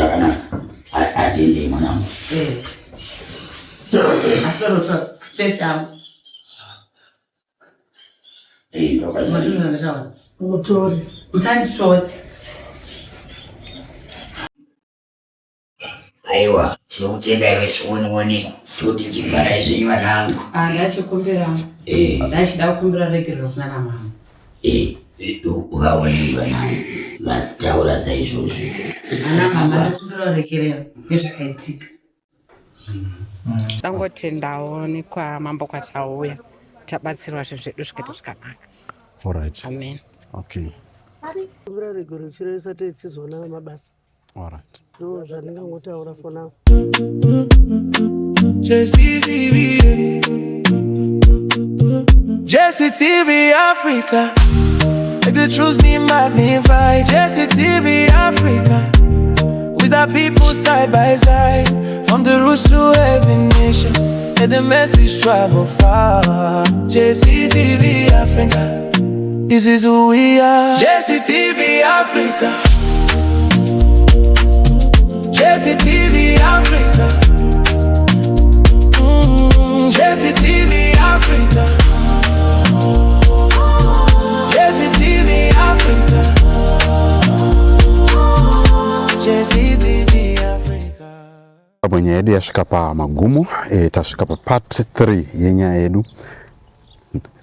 Zvakanaka. Atiendei mwanangu. Eh. Asi vanotsva face yangu. Eh, ndoka. Mutori. Musandishore. Aiwa, tinokutendai vezvionioni toti chivharai zvenyu vanangu. Ah, ndachikumbira. Eh. Ndachida kukumbira regerero kuna namama. Eh, eh, vaonei vanangu vasitaura saizvozvo. Ana mama ndakumbira regerero nezvakaitika. Tangotendawo nekwamambo kwatauya tabatsirwa zvinhu zvedu zvikaita zvakanaka. Alright. Amen. Okay. Kumbira regero chiro isati ichizoona mabasa. Alright. Ndo zvandingangotaura for now. JCTV, JCTV Africa. Let the truth be magnified. JCTV Africa. With our people side by side. From the roots to every nation. Let the message travel far. JCTV Africa. This is who we are. JCTV Africa. JCTV Africa. JCTV Africa. JCTV Africa. JCTV Africa. Apo nyaya yedu yasvika pamagumo tasvika papart 3 yenyaya yedu.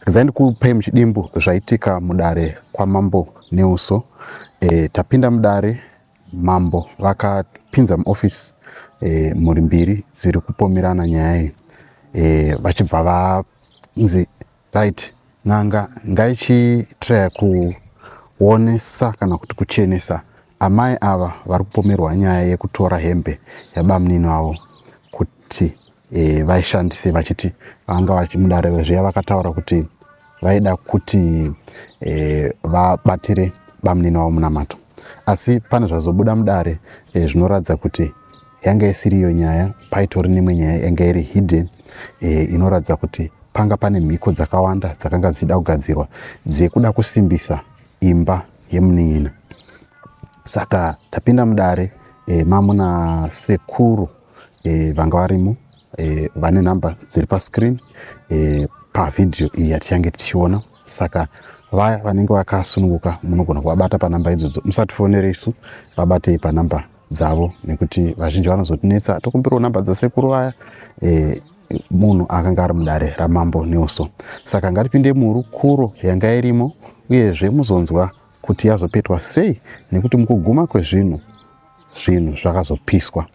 Regai ndikupei muchidimbu zvaitika mudare kwamambo Neuso. Tapinda mudare, mambo vakapinza muofisi mhuri mbiri dziri kupomerana nyaya iyi, vachibva vanzi right, n'anga ngaichitraya kuonesa kana kuti kuchenesa amai ava vari kupomerwa nyaya yekutora hembe yabamunini vavo kuti vaishandise, vachiti vanga vachimudare zviya vakataura kuti vaida kuti vabatire bamunini vavo munamato. Asi pane zvazobuda mudare zvinoratidza kuti yanga isiriyo nyaya, paitori nemwe nyaya yanga iri hidden, inoratidza kuti panga pane mhiko dzakawanda dzakanga dzichida kugadzirwa dzekuda kusimbisa imba yemunin'ina. Saka tapinda mudare mamuna sekuru vanga varimo, vane nhamba dziri pascreen pavhidhiyo iyi yatichange tichiona. Saka vaya vanenge vakasununguka munogona kuvabata panhamba idzodzo, musatifonere isu, vabatei panhamba dzavo nekuti vazhinji vanozotinetsa, tokumbirawo nhamba dzasekuru vaya. Munhu akanga ari mudare ramambo Neuso. Saka ngatipinde muhurukuro yanga irimo, uyezve muzonzwa kuti yazopetwa sei, nekuti mukuguma kwezvinhu zvinhu zvakazopiswa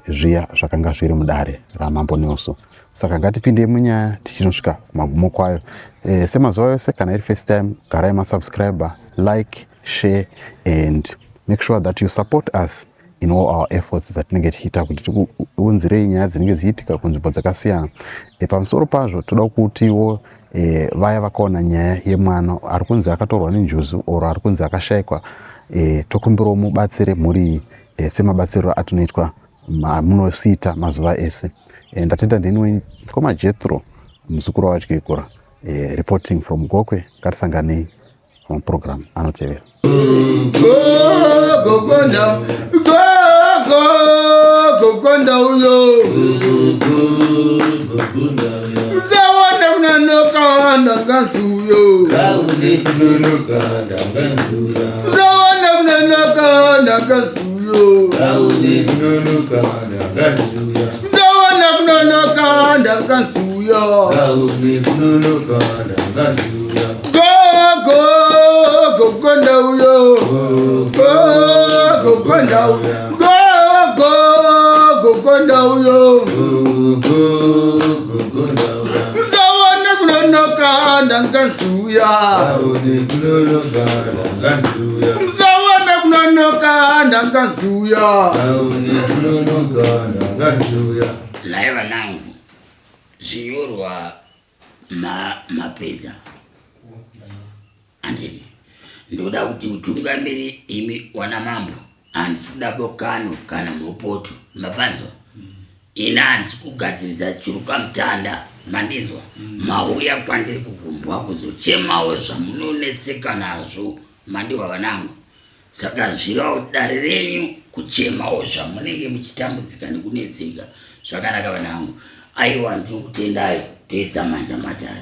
zviya zvakanga zviri mudare ramambo Neuso. Saka ngatipinde munyaya tichinosvika kumagumo kwayo. Semazuva yose, kana iri first time, garai masubscriber, like, share and make sure that you support us in all our efforts dzatinenge tichiita kuti tikuunzirei nyaya dzinenge dzichiitika kunzvimbo dzakasiyana. Pamusoro pazvo, toda kutiwo vaya vakaona nyaya yemwana ari kunzi akatorwa nenjuzu or ari kunzi akashayikwa, tokumbirawo mubatsire mhuri iyi semabatsiriro atinoitwa amunosiita mazuva ese. Ndatenda. Ndini mukoma Jethro, muzukuru waVaTyekura, reporting from Gokwe. Ngatisanganei pamaprogram anotevera. Gogonda, gogo, gogonda uyo. Zawanda kunonoka ndangazi uyo. Zawanda kunonoka ndangazi uyo. Zawanda kunonoka ndangazi uyo. Gogo, gogonda uyo. Gogo, gogonda uyo. Gogo, gogonda uyo. Zawanda kunonoka ndangazi uya. Zawanda kunonoka ndangazi uya. Naye vanangu, zvinyorwa mapedza, handiti? Ndoda kuti utungamiri imi wana mambo, handisi kuda bokano kana mhopoto, mapanzwa? Ini handisi kugadzirisa chiruka mutanda, mandinzwa? Mauya kwandiri kugumbwa kuzochemawo zvamunonetseka nazvo, mandiwa vanangu? Saka zvirawo dare renyu. kuchemawo zvamunenge muchitambudzika nekunetseka zvakanaka vanangu aiwa ndinokutendai toisa manja matare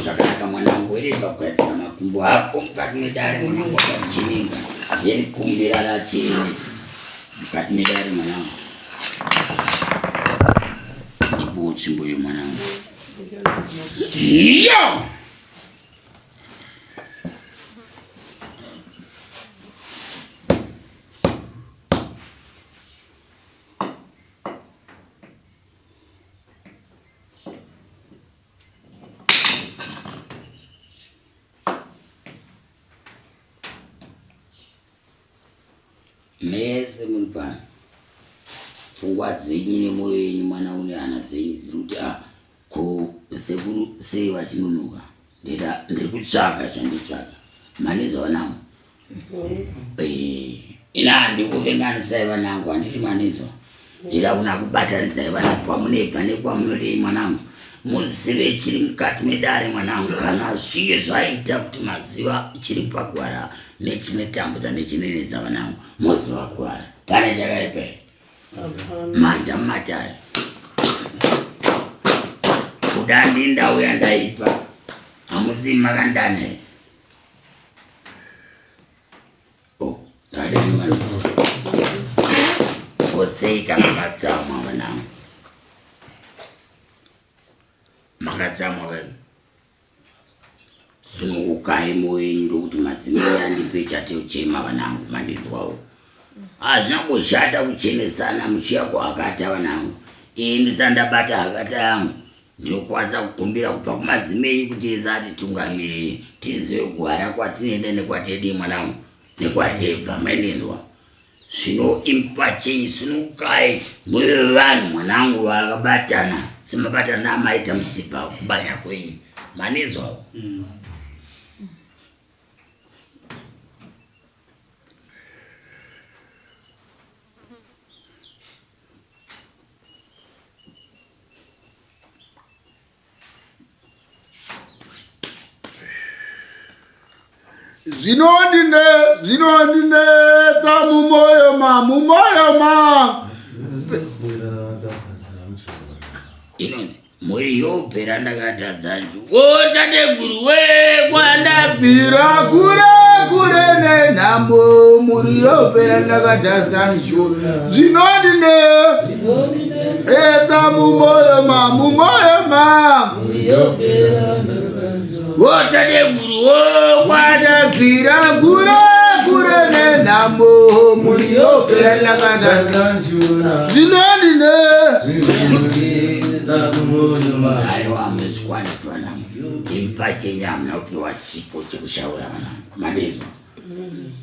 zvakanaka mwanangu wereva kugadzira makumbo ako mukati medare mwanangu wakachininga yerikumbira rachene mukati medare mwanangu ndipuwo tsvimbo yemwanangu yo Mese muri pano pfungwa dzenyu nemwoyo yenyu mwana une hana dzenyu dziri kuti ah ko sekuru sei vachinonoka ndida ndiri kutsvaga zvanditsvaga manizwa vanangu eh, ina handikuvenganisai vanangu handiti manizwa ndida kuna kubatanidzai vana kwamunebva nekwamunodei mwanangu muzive chiri mukati medare mwanangu kana zvinge zvaita kuti maziva chiri pagwara nechinetambudza nechinenedza vanangu moziva gwara pane chakaipa here manja mumatare kuda ndindauya ndaipa hamuzivi makandana here Oh, Kosei kana makatsamwa vanangu. Makatsamwa venu. Sunungukai moyo yenyu ndokuti madzimai andipe chateuchema vanangu mandinzwawo. Hazvina kumboshata kuchenesana muchiya kuhakata vanangu. Ini ndisati ndabata hakata yangu Ndinokwanisa kukumbira kubva kumadzimai enyu kuti ese atitungamirire tizive gwara kwatinoenda nekwatedii mwanangu nekwatebva maindinzwa zvino impa chenyu sunukai muve vanhu mwanangu vakabatana semabatana amaita muchibva kubanya kwenyu maninzwawo mm. Zvinondine zvinondinetsa mumoyo ma mumoyo ma inonzi mhuri yopera ndakatadza nju o tateguru we kwandabvira kure kure nenhambo mhuri yopera ndakatadza nju zvinondine etsa mumoyo ma mumoyo ma o tateguru o kwandabvira kure kure nenhambo mhuri yopera ndakatadza zvinondine Aiwa muzvikwanisi vanangu imi pachenyu hamuna kupiwa chipo chekushaura vanangu mandinzwa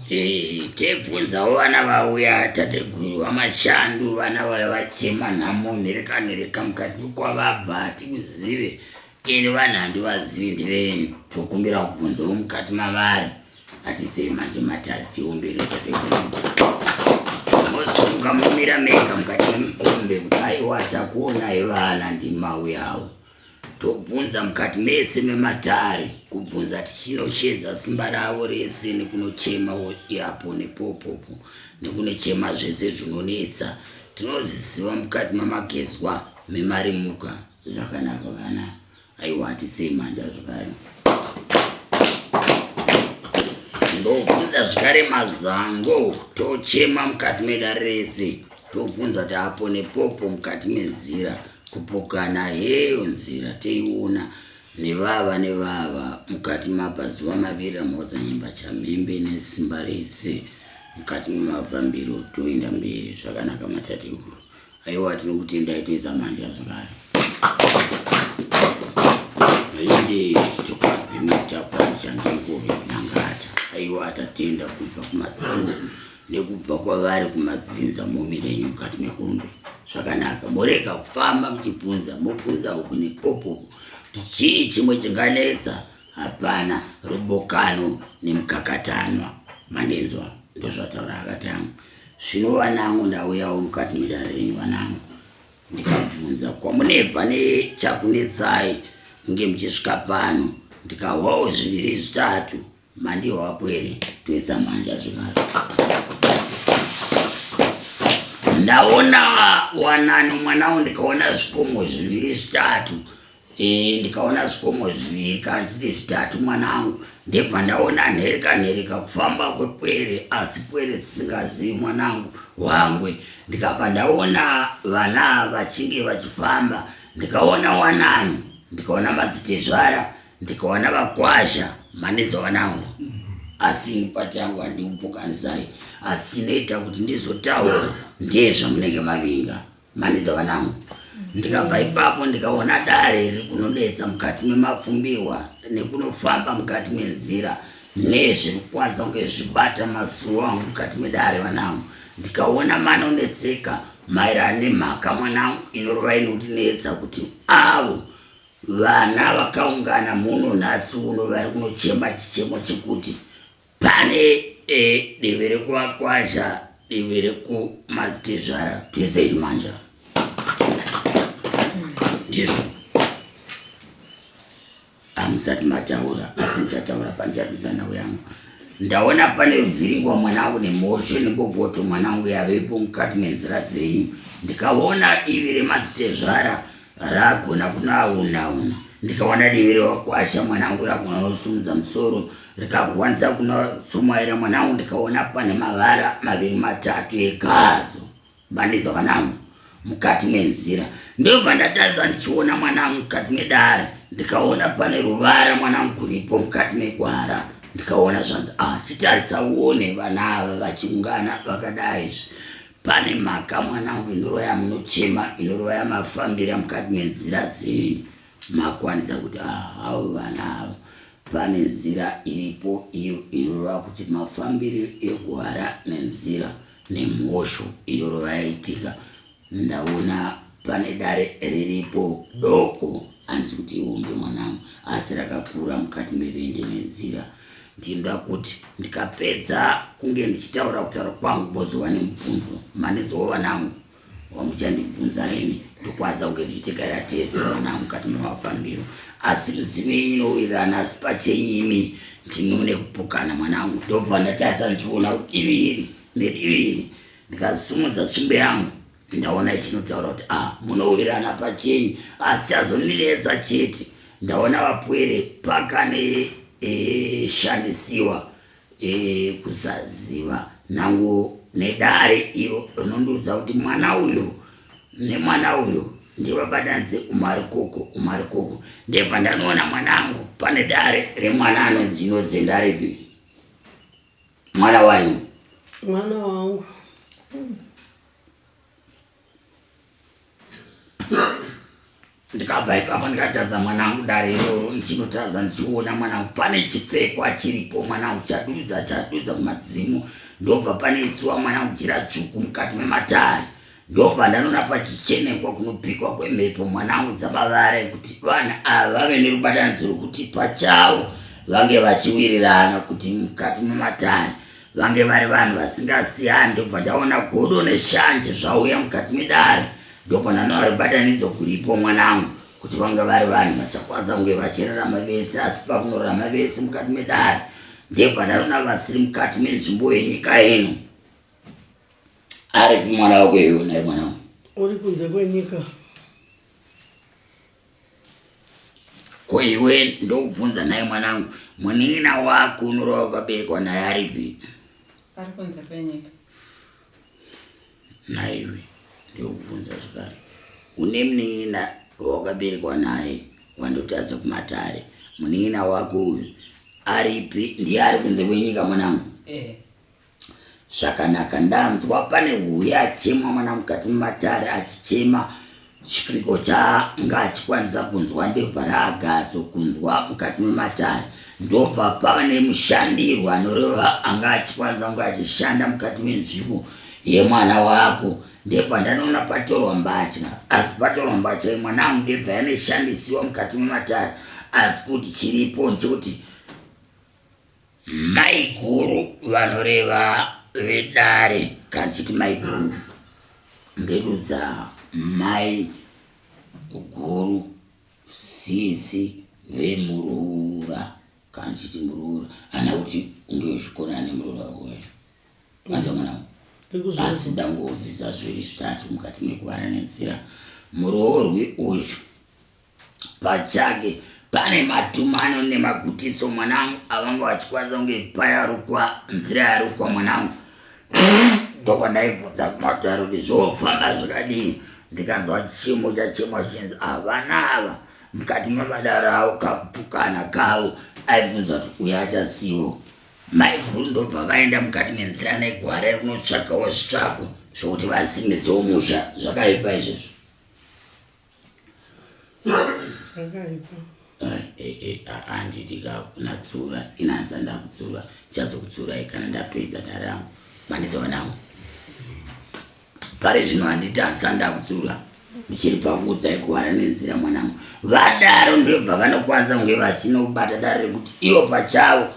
Eh, tebvunzawo vana vauya tateguru vamashandu vana vaya vachema nhamo nhereka nhereka mukati kwavabva hatikuzive ini vanhu handivazivi ndivenyu tokumbira kubvunzawo mukati mavari Atisei manje matare tiumbire tateguru. Mosunga momira mega mukati memukombe kuti aiwa takuonai vana ndimauyawo. Tobvunza mukati mese mematare kubvunza tichinoshedza simba ravo rese nekunochema yapo nepopopo nekunochema zvese zvinonetsa tinozvisiva mukati mamagezwa memarimuka zvakanaka vana Aiwa hatisei manja zvakare. Ndobvunza zvakare mazango tochema mukati medare rese tobvunza kuti apo nepopo mukati menzira kupokana heyo nzira teiona nevava nevava mukati mapazuva maviri ramhodza nyemba chamhembe nesimba rese mukati memavhambiro toenda mberi zvakanaka matateguru Aiwa tinokutendai toisa manja zvakare. Ainde chitokadzimuta panichandiko vezinangata. Aiwa tatenda kubva kumasiwo nekubva kwavari kumadzinza momirenyu mukati mekombe. Zvakanaka morega kufamba muchibvunza mobvunza uku nepopo kuti chii chimwe chinganetsa hapana rubokano nemukakatanwa mandinzwa ndozvataura akatanga Zvino vanangu ndauyawo mukati medare renyu vanangu ndikabvunza kwamunebva nechakunetsai kunge muchisvika pano ndikahwawo zviviri zvitatu mandihwapo here toisa manja zvikati. Ndaona wanano mwanangu, ndikaona zvikomo zviviri zvitatu e, ndikaona zvikomo zviviri kana chiti zvitatu mwanangu, ndebva ndaona nhereka nhereka kufamba kwepwere, asi pwere dzisingazivi mwanangu wangwe. Ndikabva ndaona vana vachinge vachifamba, ndikaona wanano, ndikaona madzitezvara, ndikaona vakwazha manedzwa vanangu. Asi ini pachangu handikupokanisai, asi chinoita kuti ndizotaura ndezvamunenge mavinga manedzwa vanangu. Ndikabva ipapo ndikaona dare riri kunonetsa mukati memapfumbirwa nekunofamba mukati menzira nezviri kukwanisa kunge zvibata masuwo angu mukati medare vanangu. Ndikaona manonetseka maererano nemhaka mwanangu inorova inondinetsa kuti avo Vana vakaungana muno nhasi uno vari kunochema chichemo chekuti pane e, divi rekuvakwazha divi rekumadzitezvara twese manja ndizvo hamusati mataura asi muchataura pandichadudza nhau yangu. Ndaona pane vhiringwa mwanangu nemhosho nebopoto mwanangu yavepo mukati menzira dzenyu. Ndikaona divi remadzitezvara ragona kunauna una, ndikaona divi rewakwasha mwanangu ragona kusumudza musoro rikakwanisa kunatsumwaira mwanangu. Ndikaona pane mavara maviri matatu egazo Mandinzwa mwanangu mukati menzira. Ndobva ndatarisa ndichiona mwanangu mukati medare, ndikaona pane ruvara mwanangu kuripo mukati megwara. Ndikaona zvanzi ah, chitarisa uone vana ava vachiungana vakadai izvi. Pane mhaka mwanangu inorova yamunochema, inorova yamafambira mukati menzira dzenyu. Makwanisa kuti ah, havo vana ava pane nzira iripo iyo inorova kuti mafambiro egwara nenzira nemhosho iyorova yaitika. Ndaona pane dare riripo doko, handisi kuti ihombe mwanangu, asi rakakura mukati mevende nenzira. Ndinoda kuti ndikapedza kunge ndichitaura kutaura kwangu bozova nemubvunzo manedzowo vanangu wamuchandibvunza ini tokwanisa kunge tichitegaira tese mwanangu mukati memafambiro, asi mudzimu yenyu inowirirana, asi pachenyu imi ndimi mune kupokana mwanangu. Ndobva ndatarisa ndichiona divi iri nedivi iri, ndikasumudza tsvimbo yangu, ndaona ichinotaura kuti ah, munowirirana pachenyu, asi chazondinetsa chete ndaona vapwere pakane e, shandisiwa e, kusaziva nhango nedare iro rinondiudza kuti mwana uyu nemwana uyu ndivabatanidze, umwe ari koko umwe ari koko. Ndebva ndanoona mwanangu pane dare remwana anonzi Inozenda ripi mwana wanyu? Mwana wangu. Ndikabva ipapo ndikataza mwanangu dare iroro, ndichinotaza ndichiona mwanangu pane chipfekwa chiripo mwanangu, chadudza chadudza kumadzimu. Ndobva pane isiwa mwanangu jira dzvuku mukati mematare, ndobva ndanoona pachichenekwa kunopikwa kwemhepo mwanangu dzamavara ekuti vanhu ava vave nerubatanidzo rwekuti pachavo vange vachiwirirana kuti mukati mematare vange vari vanhu vasingasiyani. Ndobva ndaona godo neshanje zvauya mukati medare, ndobva ndanoona rubatanidzo kuripo mwanangu kuti vange vari vanhu vachakwanisa kunge vachirarama vese, asi pakunorarama vese mukati medare ndebva ndanoona vasiri mukati menzvimbo yenyika ino. Aripi mwana wako iwe naye mwanangu? Uri kunze kwenyika. Ko iwe ndokubvunza naye mwanangu, munin'ina wako unorova wakaberekwa naye aripi? Ari kunze kwenyika. Naiwe ndokubvunza zvekare, une munin'ina wawakaberekwa naye wandotarisa kumatare, munin'ina wako uyu aripi? Ndiye ari kunze kwenyika mwanangu? Eh. Zvakanaka, ndanzwa pane huya achemwa mwana mukati mematare achichema chipiko chaanga achikwanisa kunzwa, ndobva raagatso kunzwa mukati mematare, ndobva pava nemushandirwa anoreva anga achikwanisa kunge achishanda mukati menzvimbo yemwana wako. Ndebva ndanoona patorwa mbatya, asi patorwa mbatya yemwanangu ndebva yaneshandisiwa mukati mematare, asi kuti chiripo ndechekuti Maiguru vanoreva vedare, kana ndichiti maiguru nderudza mai guru sisi vemuroora, kana ndichiti muroora hana kuti unge uchikonana nemuroora wako here? Anza mwanangu. Asi ndangozisa zviri zvitatu mukati mekuvara nenzira. Muroorwi uyu pachake pane matumano nemagutiso mwanangu avanga vachikwanisa kunge payarukwa nzira yarukwa mwanangu ndokwandaibvunza kumatare kuti zvofamba zvakadii ndikanzwa chimo chachemwa zvichinzi havana ava mukati memadaro avo kakupukana kavo aibvunza kuti uyo achasiwo Maiguru ndobva vaenda mukati menzira negwara rekunotsvagawo zvitsvago zvokuti vasimisewo musha. Zvakaipa izvozvo. Zvakaipa. Handidi kunatsura inanza ndakutsura ndichazokutsurai kana ndapedza dare rangu mandidza vanangu. Pari zvino handiti handisati ndakutsiura ndichiri pakuudzai kuhwara nenzira mwanangu. Vadaro ndobva vanokwanisa kunge vachinobata dare rekuti ivo pachavo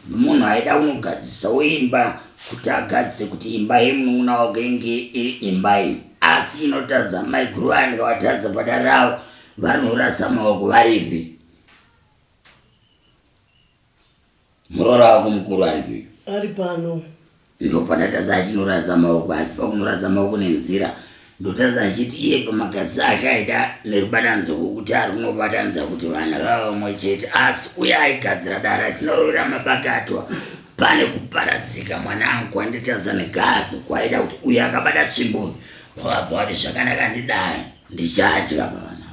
munhu aida kunogadzisawo imba kuti agadzise kuti imba yemunun'una wake inge iri imba iyi asi inotaridza maiguru vaya ndikavataridza padare ravo varinorasa maoko varipi Muroora wako mukuru aripi? Ari pano. Ndopandatadza achinorasa maoko asi pakunorasa maoko nenzira ndotadza achiti iye pamagasi ake aida nerubatanzo rwokuti ari kunobatanidza kuti vana vava vamwe chete asi uye aigadzira dare achinorovera mabakatwa pane kuparadzika mwanangu kwanditadza negadzo kwaida kuti uyo akabata tsvimbo wakabva wati zvakanaka ndidai ndichadya pavana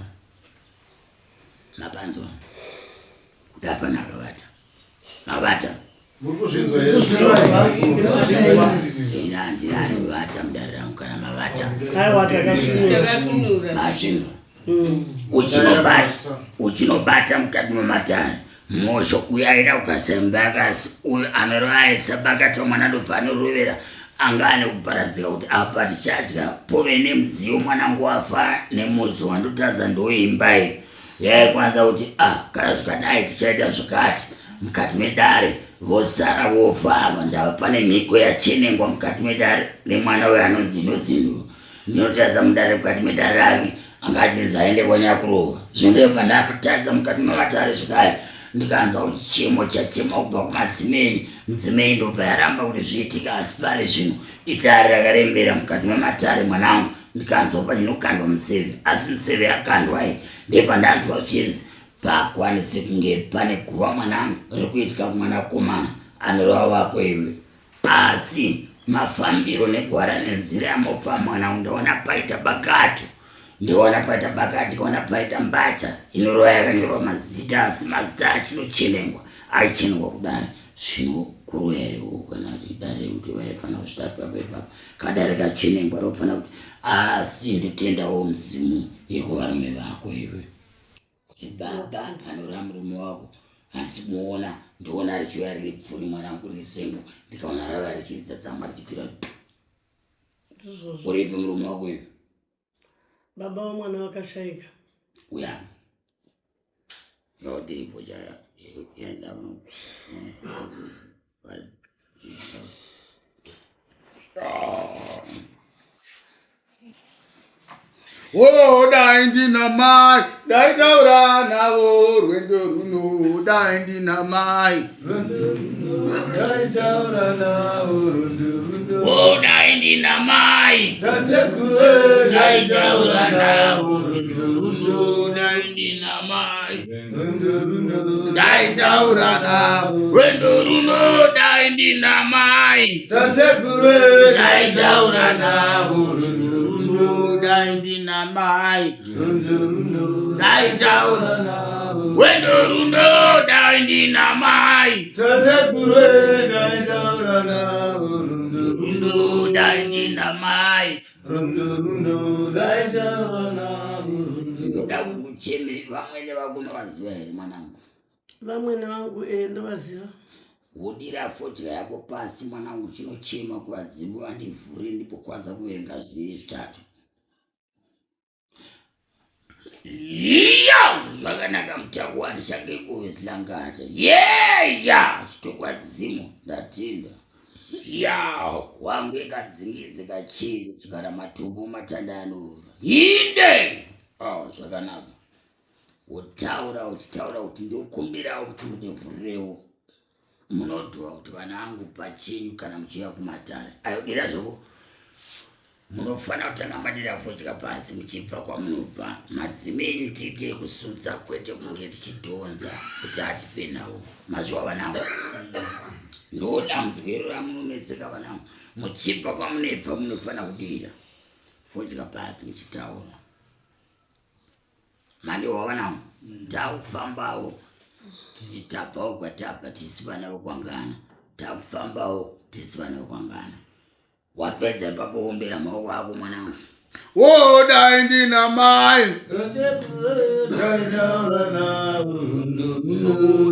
Mapanzwa kuti hapana akavata. Mavata. Ina handina anovata mudare rangu kana mavata. Aiwa takasvinura. Masvinura. Uchinobata uchinobata mukati mematare mhosho uyo aida kukasemba akasi uyo anorova aisa bakatwa mwana ndobva anorovera anga ane kuparadzika kuti apa tichadya pove nemudziyo mwanangu wafa nemuzi wandotadza ndoimba iyi yaikwanisa kuti ah kana zvikadai tichaita zvakati mukati medare vosara vofa ava ndava pane mhiko yachenengwa mukati medare nemwana uyo anonzi inozinduka ndinotarisa mudare mukati medare rake anga achinzi aende kwanyakurohwa zvino ndobva ndatarisa mukati mematare zvekare ndikanzwa kuti chemo chachema kubva kumadzimei mudzimei ndobva yaramba kuti zviitika asi pari zvino idare rakarembera mukati mematare mwanangu ndikanzwa painokandwa museve asi museve yakandwa iyi ndebva ndanzwa zvichinzi pakwanise kunge pane guva mwanangu riri kuitika kumwanakomana anorova wako iwe Asi mafambiro negwara nenzira yamofamba mwanangu ndaona paita bakato ndikaona paita bakati ndikaona paita mbatya inorova yakanyorwa mazita asi mazita achinochenengwa aichenengwa kudare zvino kuroya here uku kana kuti dare rekuti vaifanira kuzvitapa ipapo kadare kachenengwa rofanira kuti asi ndotendawo mudzimu yekuvarume vako iwe Kuti baba anoreva murume wako handisi kumuona ndoona richiuya riri pfuri mwanangu riri sengo ndikaona rauya richiridza tsamwa richipfira Ndizvozvo. uripi murume wako uyu Baba vamwana vakashaika. uya yodirivo chaya enda Oh, dai ndina mai ndaitaura navo rwendo runo dai ndina mai ndaitaura navo rwendo runo Oh, dai ndina mai tateguru ndaitaura navo rwendo runo dai ndina mai rwendo runo ndaitaura navo rwendo runo dai ndina mai tateguru ndaitaura navo rwendo runo dai ndina mai rwendo runo ndaitaura navo rwendo runo dai ndina mai tateguru ndaitaura navo rwendo runo dai ndina mai runo runo ndaitaura navo rwendo ndoda kukucheme vamwene vako unovaziva here mwanangu Vamwene vangu eh ndovaziva. Wodira fodya yako pasi mwanangu chinochema kuvadzimu vandivhure ndipokwanisa kuverenga zviviri zvitatu. Ya zvakanaka mutako wandichange kuvesilangata yeya chitokwadzimu ndatinda ya wangu ekadzingidze kachiri chikara matumbu matanda anoura hinde oh, zvakanaka wotaura uchitaura kuti ndokumbirawo kuti mundivhurirewo munodhuva kuti vana vangu pachenyu kana muchiuya kumatare ayo dira zvako. Munofanira kutanga madira fodya pasi muchibva kwamunobva. Madzime enyu tiite kusudza kwete kunge tichidhonza kuti atipe nhau. Mazviwa vanangu. Ndo dambudziko iro ramunonetseka vanangu. Muchibva kwamunebva munofanira kudira fodya pasi muchitaura. Mandiwa vanangu. Takufambawo tichi tabvawo kwatabva tisi vana vokwangana. Takufambawo tisi vana vokwangana. Wapedza ipapo wombera maoko ako mwanangu. Wo dai ndina mai.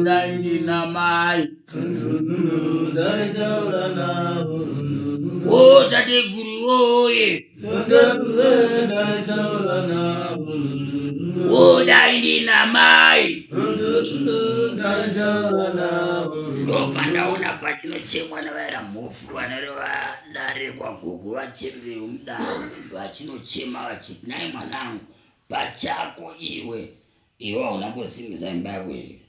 Dai ndina mai. Wo tateguru woye. Wo dai ndina mai. Ndopandaona pachinochemwa navaera mhofu vanoreva dare kwagogo vachemberi mudare vachinochema vachiti nai mwanangu pachako iwe iwe hauna kusimbisa imba yako here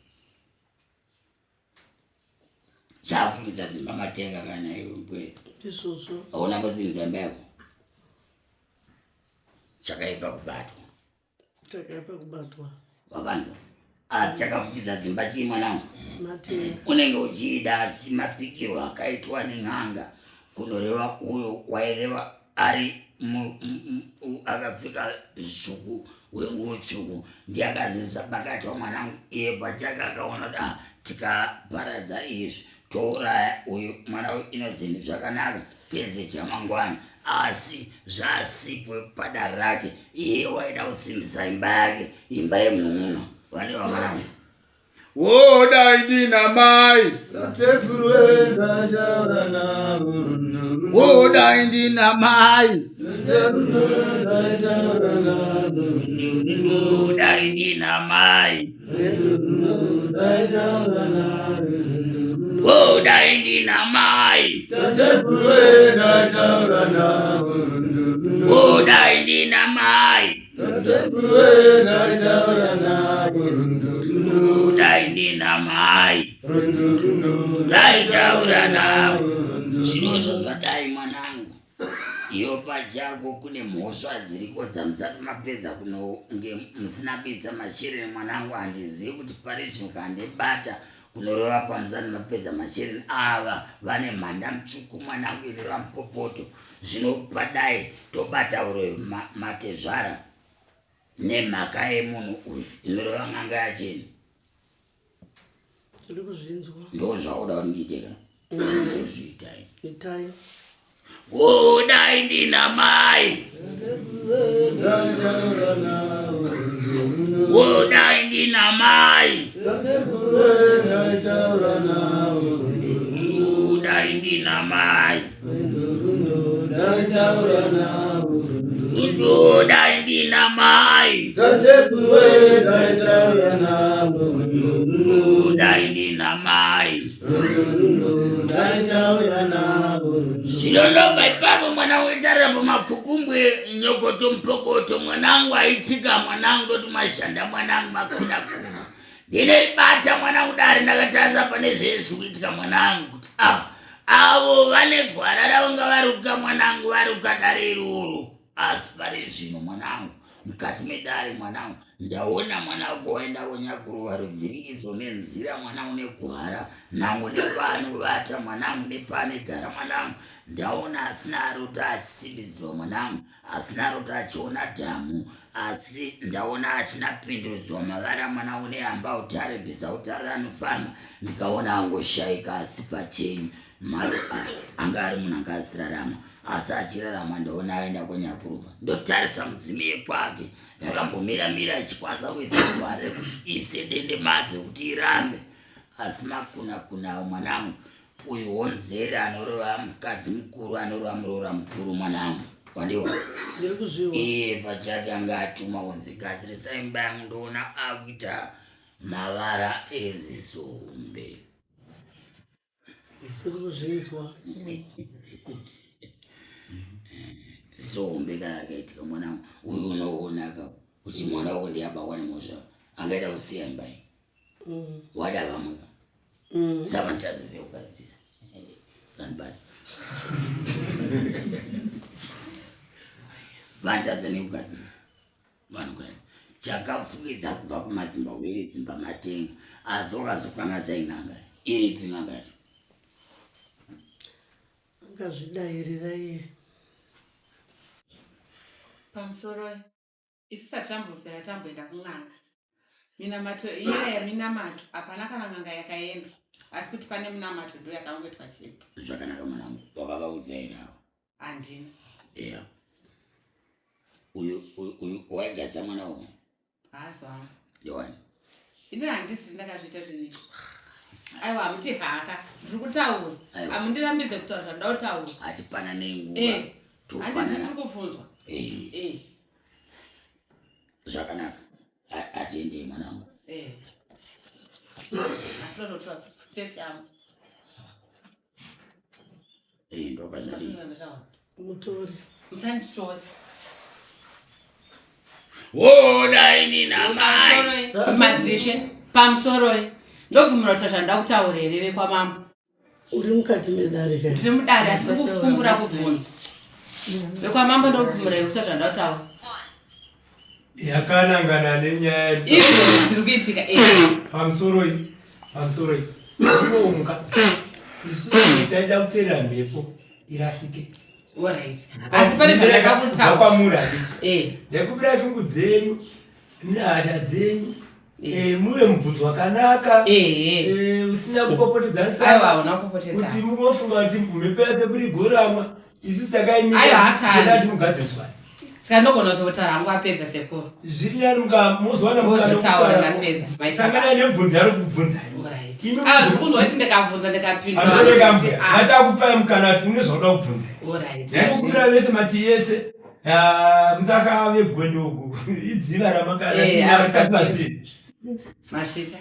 chafukidza dzimba matenga kana iwe mbwe ndizvozvo hauna kusimbisa imba yako chakaipa kubatwa Chakaipa kubatwa. Wakanzwa? Asi chakafukidza dzimba chii mwanangu? Matenga. Unenge uchiida asi mapikirwo akaitwa nen'anga kunoreva uyo waireva ari akapfeka zvitsvuku wenguo tsvuku ndiye akazivisa bakatwa mwanangu iye pachake akaona kuti ah, tikaparadza izvi touraya uyu mwana uyu innocent zvakanaka tese chamangwana asi zvaasipo padare rake iye waida kusimbisa imba yake imba yemunun'una vane vamwanangu Wodai ndina mai. Wodai ndina mai. Wodai ndina mai. Wodai ndina mai. Wodai ndina mai. Dai ndina mai. Ndaitaura navo. Zvino zvazvadai mwanangu. Iyo pachako kune mhosva dziriko dzamusati mapedza kunonge musina kuisa mashereni mwanangu handizivi kuti pari zvino kandibata kunoreva kwamusati mapedza mashereni ava vane mhanda mutsvuku mwanangu inoreva mupopoto zvino padai tobata uroyi matezvara nemhaka yemunhu uyu inoreva n'anga yacheni Tiri kuzvinzwa. Ndozvauda kuti ndiite ka? Ndozviita. Itai. Kudai ndina mai. Kudai ndina mai. Kudai ndina mai. Kudai ndina mai. Kudai ndina mai. Zvino ndobva ipapo mwana wetarira pamapfukumbwe nyokoto mupokoto mwanangu aitika mwanangu ndoti mashanda mwanangu makuna kuna Ndinoribata mwanangu dare ndakatarisa pane zvese zviri kuitika mwanangu kuti ah, avo vane gwara ravo ngavaruka mwanangu varuka dare iroro asi pari zvino mwanangu mukati medare mwanangu ndaona mwana wako waenda kunyakurova ruvhiringidzo nenzira mwanangu negwara nangu nepanovata mwanangu nepaanegara mwanangu ndaona asina arota achisimbidzirwa mwanangu asina arota achiona dhamu asi ndaona achina pindudzwa mavara mwana une amba utare bhiza utare anofamba ndikaona angoshaika asi pachenyu mati ah, anga ari munhu anga asirarama asi achirarama ndaona aenda kwanyakuruva ndotarisa mudzimu yekwake yakambomira mira ichikwanisa kuisa gwara rekuti ise dende madzi rekuti irambe asi makuna kunawo mwanangu Uyu honzeri anorova mukadzi mukuru anorova muroora mukuru mwanangu wandiwa Ndiri kuzviwa. iye pachake anga atuma kunzi gadzirisa imba yangu ndoona akuita mavara eziso hombe Ndiri kuzvinzwa. ziso hombe kana rikaitika mwanangu uyu unoonaka kuti mwana wako ndiye abakwa nemhosva angaita kusiya imba iyi wada vamwe saka ndichaziziva kugadzirisa sandibata Vanotadza nekugadzirisa vanhu kani chakafukidza kubva kumadzimba were dzimba matenga asi wakazokanganisa in'anga iripi n'anga yacho? Angazvidairira iye. Pamusoroi isu satambosera tamboenda kun'anga minamato iya yeminamato hapana kana n'anga yakaenda asi kuti pane minamato ndo yakangoitwa chete. Zvakanaka mwanangu, wakavaudza here avo? Handina. Eya, uyu uyu waigadzisa mwana uyu Haasi wangu. Yowani. Ini handisi ndakazviita zvinhu izvi. Aiwa hamuti haka. Ndiri kutaura. Hamundirambidze kutaura zvandoda kutaura. Hatipanane nguva. Eh. Handiti ndiri kubvunzwa. Eh. Eh. Zvakanaka. Atiendei mwanangu. Eh. Asi ndototora face yangu. Eh, ndokazvadii. Mutori. Musanditore. Woda ini namai. Madzishe pamusoroi ndobvumira kuti zvandida kutaura here vekwamambo. Uri mukati medare kai? Ndiri mudare asi kukumbura kubvunza. Vekwamambo ndobvumira here kuti zvandida kutaura. Yakanangana nenyaya izvo zviri kuitika eh. Pamusoroi pamusoroi inomuka isusu taida kuteerera mhepo irasike. Alright. Asi pane zvandada kutaura. Kwamuri handiti? Eh. Ndaikumbira shungu dzenyu nehasha dzenyu. Eh. Eh, muve mubvunzo wakanaka. Eh. Eh, usina kupopotedzanisa. Aiwa, hauna kupopotedzana. Kuti mugofunga kuti mhepo yase kuri gorama isusu takaimira. Aiwa, hakana. Toda kuti mugadziriswane. Saka ndogona kuzotaura hangu apedza sekuru. Zviri nani muzowana mukana Mozotaura wekutaura. ndapedza. Maita Sangana nemubvunzo yari kubvunzai. Alright. Imi Ah, ndiri kunzwa kuti ndikabvunza ndikapindura. Anotoreka mbuya. Ah, Mati akupai mukana kuti une zvaunoda kubvunza. Alright. Ndaikumbira vese mati yese. Ah, musaka vegwendo uku. Idziva ramakara. Eh, Tinasati. Masvita.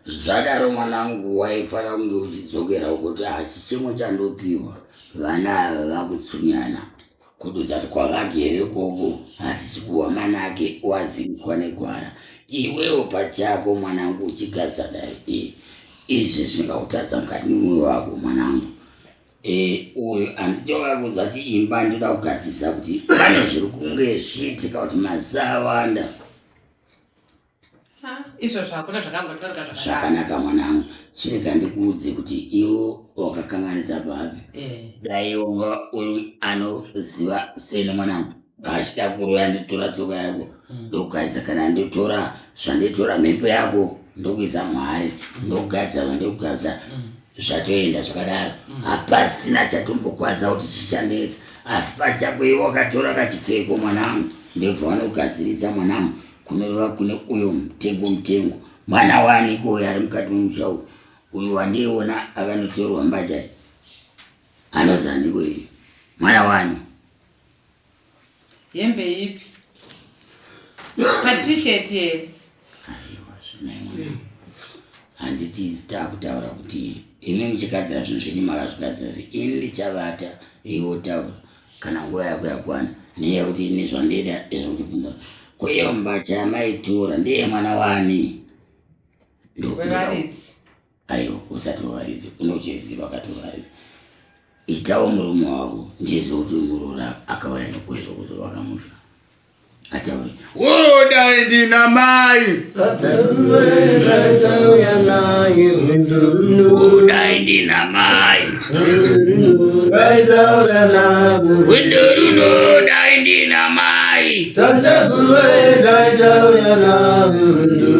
Zvadaro mwanangu waifanira kunge uchidzokera ukuti ah, chichemo chandopiwa vana ava vakutsunyana kududza kuti kwavagere ikoko hatisi kuwa manake waziviswa negwara iwewo pachako mwanangu uchigarisa dai eh, izvi zvingakutarisa mukati memwoyo wako mwanangu eh, uyu handiti wakakuudza kuti imba ndoda kugadzirisa kuti pane zviri kunge zviitika kuti mazuva awanda Izvozvo hakuna zvakambotaurika zvakadaro. Zvakanaka mwanangu, chirega ndikuudze kuti iwo wakakanganisa papi. Eh. Dai wanga uyu anoziva seni mwanangu, achida kuroya ndotora tsoka yako ndokugadzisa kana ndotora zvanditora mhepo yako ndokuisa muhari ndokugadzisa zvandokugadzisa zvatoenda zvakadaro. Hapasina chatombokwanisa kuti chichanetsa asi pachako iwe wakatora kachipfeko mwanangu ndobva wanogadzirisa mwanangu kunoreva kune uyo mutengo mutengo mwana waaniko uyo ari mukati memusha uyu uyu wandiona akanotorwa mbatya anonzi aniko iyi mwana wani Hembe ipi? Pa-t-shirt here? Aiwa zvinai mwana handiti isu takutaura kuti imi muchigadzira zvinhu zvenyu makazvigadzira sei ini ndichavata iwe wotaura Kana nguva yako yakwana nenyaya yekuti ini zvandida ndezvekuti bvunza ko iyo mbatya yamaitora ndeye mwana wani Wevaridzi. Aiwa usati wevaridzi unochiziva kati wevaridzi itawo murume wako ndizive kuti muroora akauya nekuezvo kuzovaka musha ataure Wodai ndina mai. Wodai ndina mai. Rwendo runo dai ndina mai.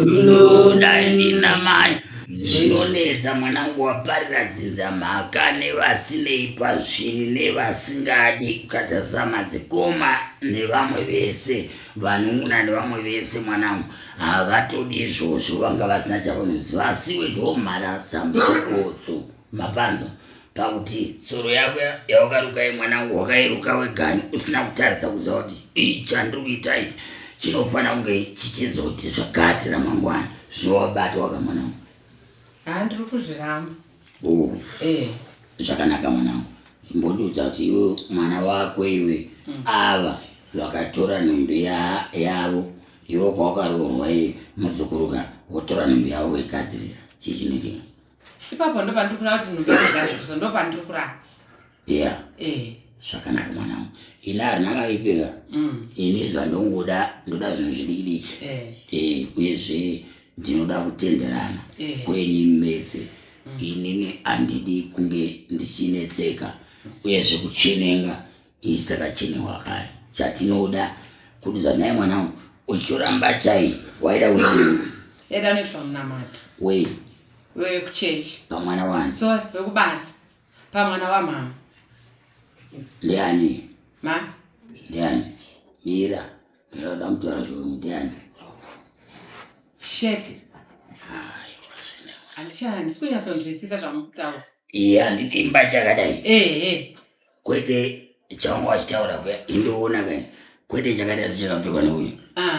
Runo dai ndina mai. Zvinonetsa mwanangu waparira dzinza mhaka nevasinei pazviri nevasingadi kukatarisa madzikoma nevamwe vese vanun'una nevamwe vese mwanangu havatodi izvozvo vanga vasina chavanoziva asiwe ndomharadza mutsokotso mapanzo pakuti tsoro yako yawakaruka ye mwanangu wakairuka wegani usina kutarisa kuziva kuti chandiri kuita ichi chinofanira kunge chichizoti zvakati ramangwana zvino wabatwa ka mwanangu Haa ndiri kuzviramba. Oh. Eh. Zvakanaka mwanangu. Imbondiudza kuti iwe mwana wako iwe ava vakatora nhumbi yavo iwe kwawakaroorwa iye muzukuruka wotora nhumbi yavo woigadzirisa chii chinoitika? Ipapo ndopandiri kureva kuti nhumbi inogadziriswa ndopandiri kureva. Yeah. Eh. Zvakanaka mwanangu, ini harina maipika. Ini zvandongoda, ndoda zvinhu zvidiki diki. Uyezve ndinoda kutenderana kwenyu mese. Inini handidi kunge ndichinetseka, uyezve kuchenenga isi takachenewa kare. Chatinoda kuti zvanai mwanangu, uchitoramba chai waida kuti Yaida unoitwa munamato. Wei? Wekuchechi. Pamwana wani? Sorry, wekubasa, pamwana wamama. Ndiani? Ma. Ndiani? Mira, ndinoda kutaura zvinhu. Ndiani? Shit, handisi kunyatsonzwisisa zvamukutaura. Iye handiti imba chakadai? Ehe. Kwete chawanga wachitaura kuya, indoona kai, kwete chakadai sechakapfekwa neuyu.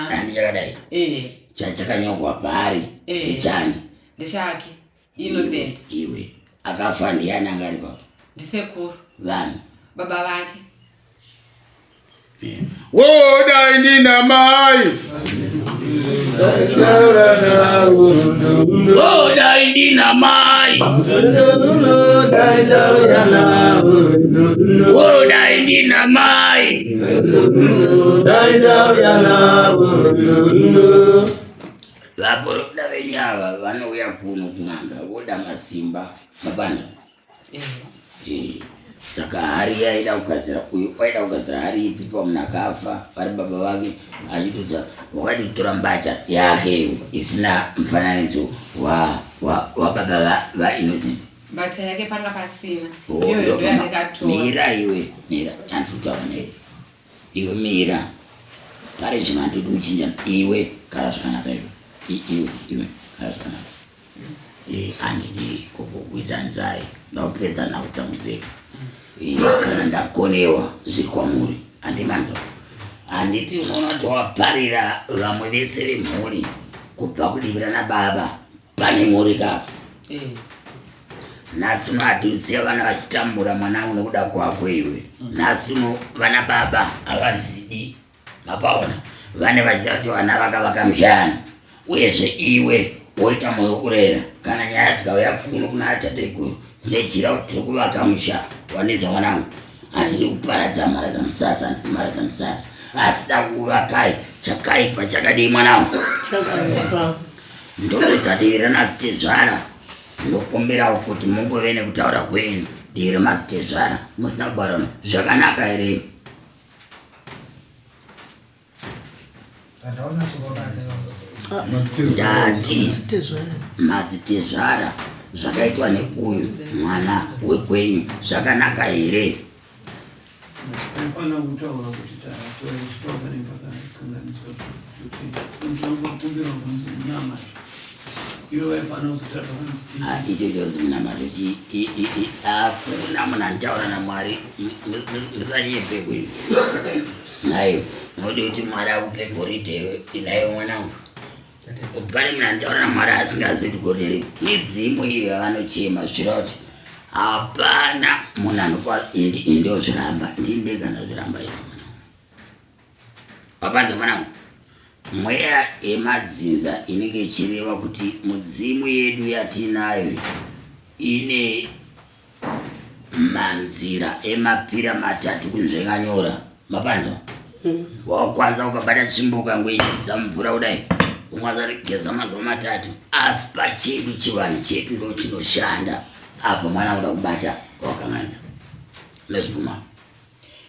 Handi chakadai? Ehe. Chakanyorwa paari ndechani? Ndechake Innocent. Iwe, akafa ndiani anga ari papo? Ndisekuru. Vanhu. Baba vake. Wodai ndina mai. Wodai ndina mai. Wodai ndina mai. Vaporofita venyu ava vanouya kuno kun'anga voda masimba mabanda. Saka hari yaida kugadzira uyu waida kugadzira hari ipi pamunhu akafa vari baba vake, achitudza wakati kutora mbatya yake iwe isina mufananidzo wababa vaInnocent. Mbatya yake panga pasina. Oh, Iyoyo ndo yandakatora. Mira iwe, mira, handisi kutaura newe iwe, mira. Pari zvino handidi kuchinja. Iwe gara zvakanaka iwe. Iwe, iwe gara zvakanaka. Handidi kukukwizanzai, ndakupedza nakutambudzika. Kana ndakonewa zviri kwamuri, handimanzwa. Handiti unoona kuti waparira vamwe vese vemhuri kubva kudivi rana baba pane mhuri kapa? Nhasi uno hatiziva vana vachitambura mwanangu nekuda kwako iwe. Nhasi uno vana baba havazidi, mapaona, vane vachida kuti vana vakavaka mushani. Uyezve iwe woita mwoyo kurera kana nyaya dzikauya kuno kuna tateguru dzine jira kuti tiri kuvaka musha wanenzwa mwanangu, hatidi kuparadza mharadza musasa, handisi mharadza musasa, asi da kuvakai. Chakaipa chakadii mwanangu? Chakaipa. Ndopedza divi ranazitezvara, ndokumbirawo kuti mungove nekutaura kwenyu divi remazitezvara musina kubarana zvakanaka here? Ndati madzitezvara, zvakaitwa neuyu mwana wekwenyu zvakanaka here? Tinofanira kutaura kuti taitoiswa pane pakakanganiswa, kuti tinokumbirwa kunzi munamato ivo vaifanira kuzotaura vanzi. Ah, icho chonzi munamato hakuna munhu anotaura naMwari. Musanyepekwe naiyo unodi kuti Mwari akupe goridhe naiyo mwanangu. Pane munhu anotaura naMwari asingazivi kuti goridhe ripi? Midzimu iyo yavanochema zvichireva kuti hapana munhu anopa. Indozviramba, ndini ndega ndazviramba izvo mwanangu. Wapanza mwanangu, mweya yemadzinza inenge ichireva kuti mudzimu yedu yatinayo ine manzira emapira matatu kunzvenga nyora, mapanzwa? Wakwanisa ukabata tsvimbo ukangoidza mvura kudai, ukwanisa kugeza mazuva 3. Asi pachedu chivanhu chedu ndo chinoshanda apo. Mwana uda kubata wakanganisa, unozvibvuma?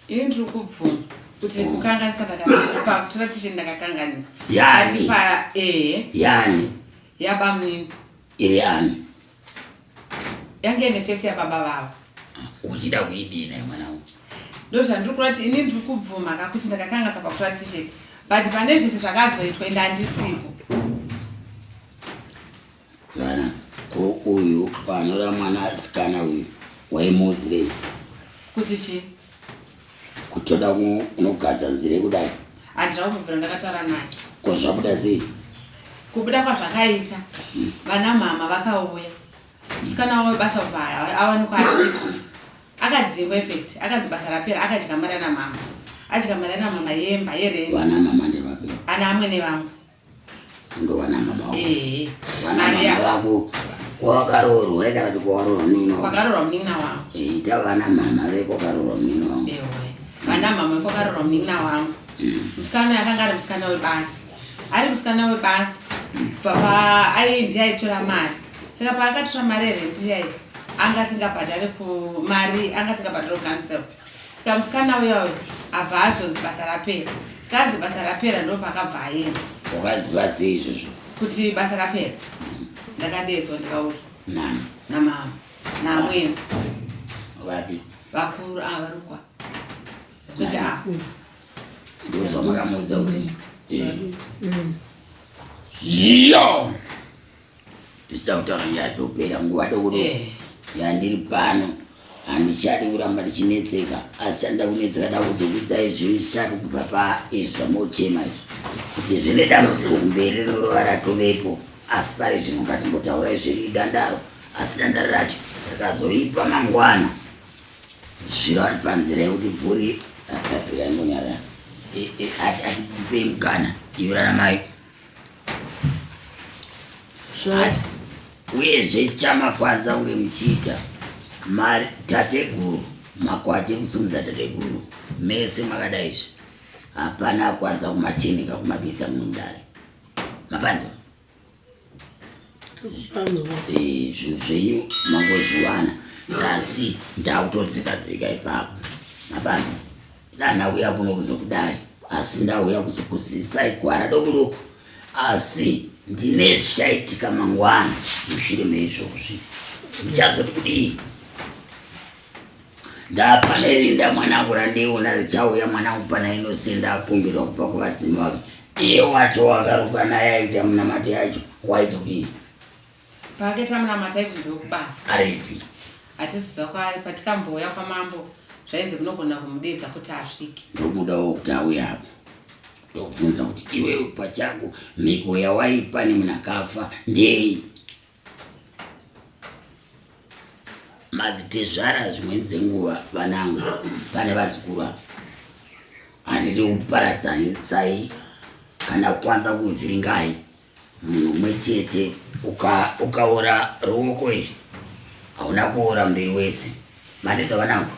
Ini ndiri kubvuma kuti kukanganisa pakutora ticheni ndakakanganisa. Yani. Ati pa ehe. Yani? Yabamunini. Iri ani? Yange ine face yababa vavo. Uchida kuidina mwanangu? Ndo zvandiri kureva kuti ini ndiri kubvuma kakuti ndakakanganisa pakutora t-shirt, but pane zvese zvakazoitwa ende handisipo. Vana ko uyu panora mwana sikana uyu waimuudzirei? Kuti chii? Kutoda unogaza nzira yekudai. Handina kumbobvira ndakataura naye. Ko zvabuda sei? Kubuda kwazvakaita, vana mama vakauya, musikana webasa kubva awanikwa asipo, akadzingwa. In fact akanzi basa rapera, akadya mari ana mama, adya mari ana mama yemba yerent. Vana mama ndevapi? Ana amwene vangu. Ndowana mama wako? Ehe. Vana Mari mama vako kwawakaroorwa kana kuti kwakaroorwa munin'ina wako? Kwakaroorwa munin'ina wangu. Ita vana mama vekwakaroorwa munin'ina wangu. Ewa. Kwana mama kwakaroorwa munin'ina wangu. Musikana uyu akanga ari musikana webasa. Ari musikana webasa. Kubva pa ai ndiye aitora mari. Saka paakatora mari yerenti iyayi anga asingabhadhari ku mari anga asingabhadhari kucancel. Saka musikana uya uyu abva azonzi basa rapera. Saka anzi basa rapera ndopakabva aenda. Wakaziva sei izvozvo? Kuti basa rapera. Ndakadeedzwa ndikaudzwa. Nani? Namama. Naamwene. Vapi? Vakuru ava varukwa. Kuti a. Ndozvamakamuudza kuti. Eh. Yo! Ndisida kutaura nyaya dzopera nguva doko doko eh. yandiri pano handichadi kuramba ndichinetseka asi chandida kunetseka da kuzokudzai zvinhu zvichati kubva paizvi zvamochema izvi kuti zvine dambudziko kumberi rinorova ratovepo asi pari zvino ngatimbotaurai zviri dandaro asi dandaro racho rikazoipa mangwana zviro ari panzira yekuti bvuri akaimbonyarara atipei mukana iyoraramai Uyezve chamakwanisa kunge muchiita mari tateguru makwati ekusimudza tateguru mese makadai izvi hapana akwanisa kumacheneka kumabisa muno mudare mapanzwa eh, zvinhu zvenyu mangozviwana sasi ndakutodzika dzika ipapo mapanzwa Ndauya kuno kuzokudai asi ndauya kuzokuzivisai gwara doko doko asi ndine zvichaitika mangwana mushure meizvozvi ndichazoti kudii ndapane rinda mwanangu randiona richauya mwanangu pana Innocent akumbirwa kubva kuvadzimu vake iye wacho wakaruka naye aita munamato yacho waiti kudii Paakaita munamato aiti ndokubasa. Aripi? Hatisi kuziva kwaari patikambouya kwamambo zvainzi munogona kumudeedza kuti asvike. Ndomudawo kuti auye apa. Ndokubvunza kuti iwewe pachako mhiko yawaipa nemunhu akafa ndei? Madzitezvara zvimweni dzenguva vanangu pane vazukuru apa. Handidi kuparadzanisai kana kukwanisa kuvhiringai. Munhu umwe chete ukaora ruoko iri hauna kuora muviri wese. Mandinzwa vanangu?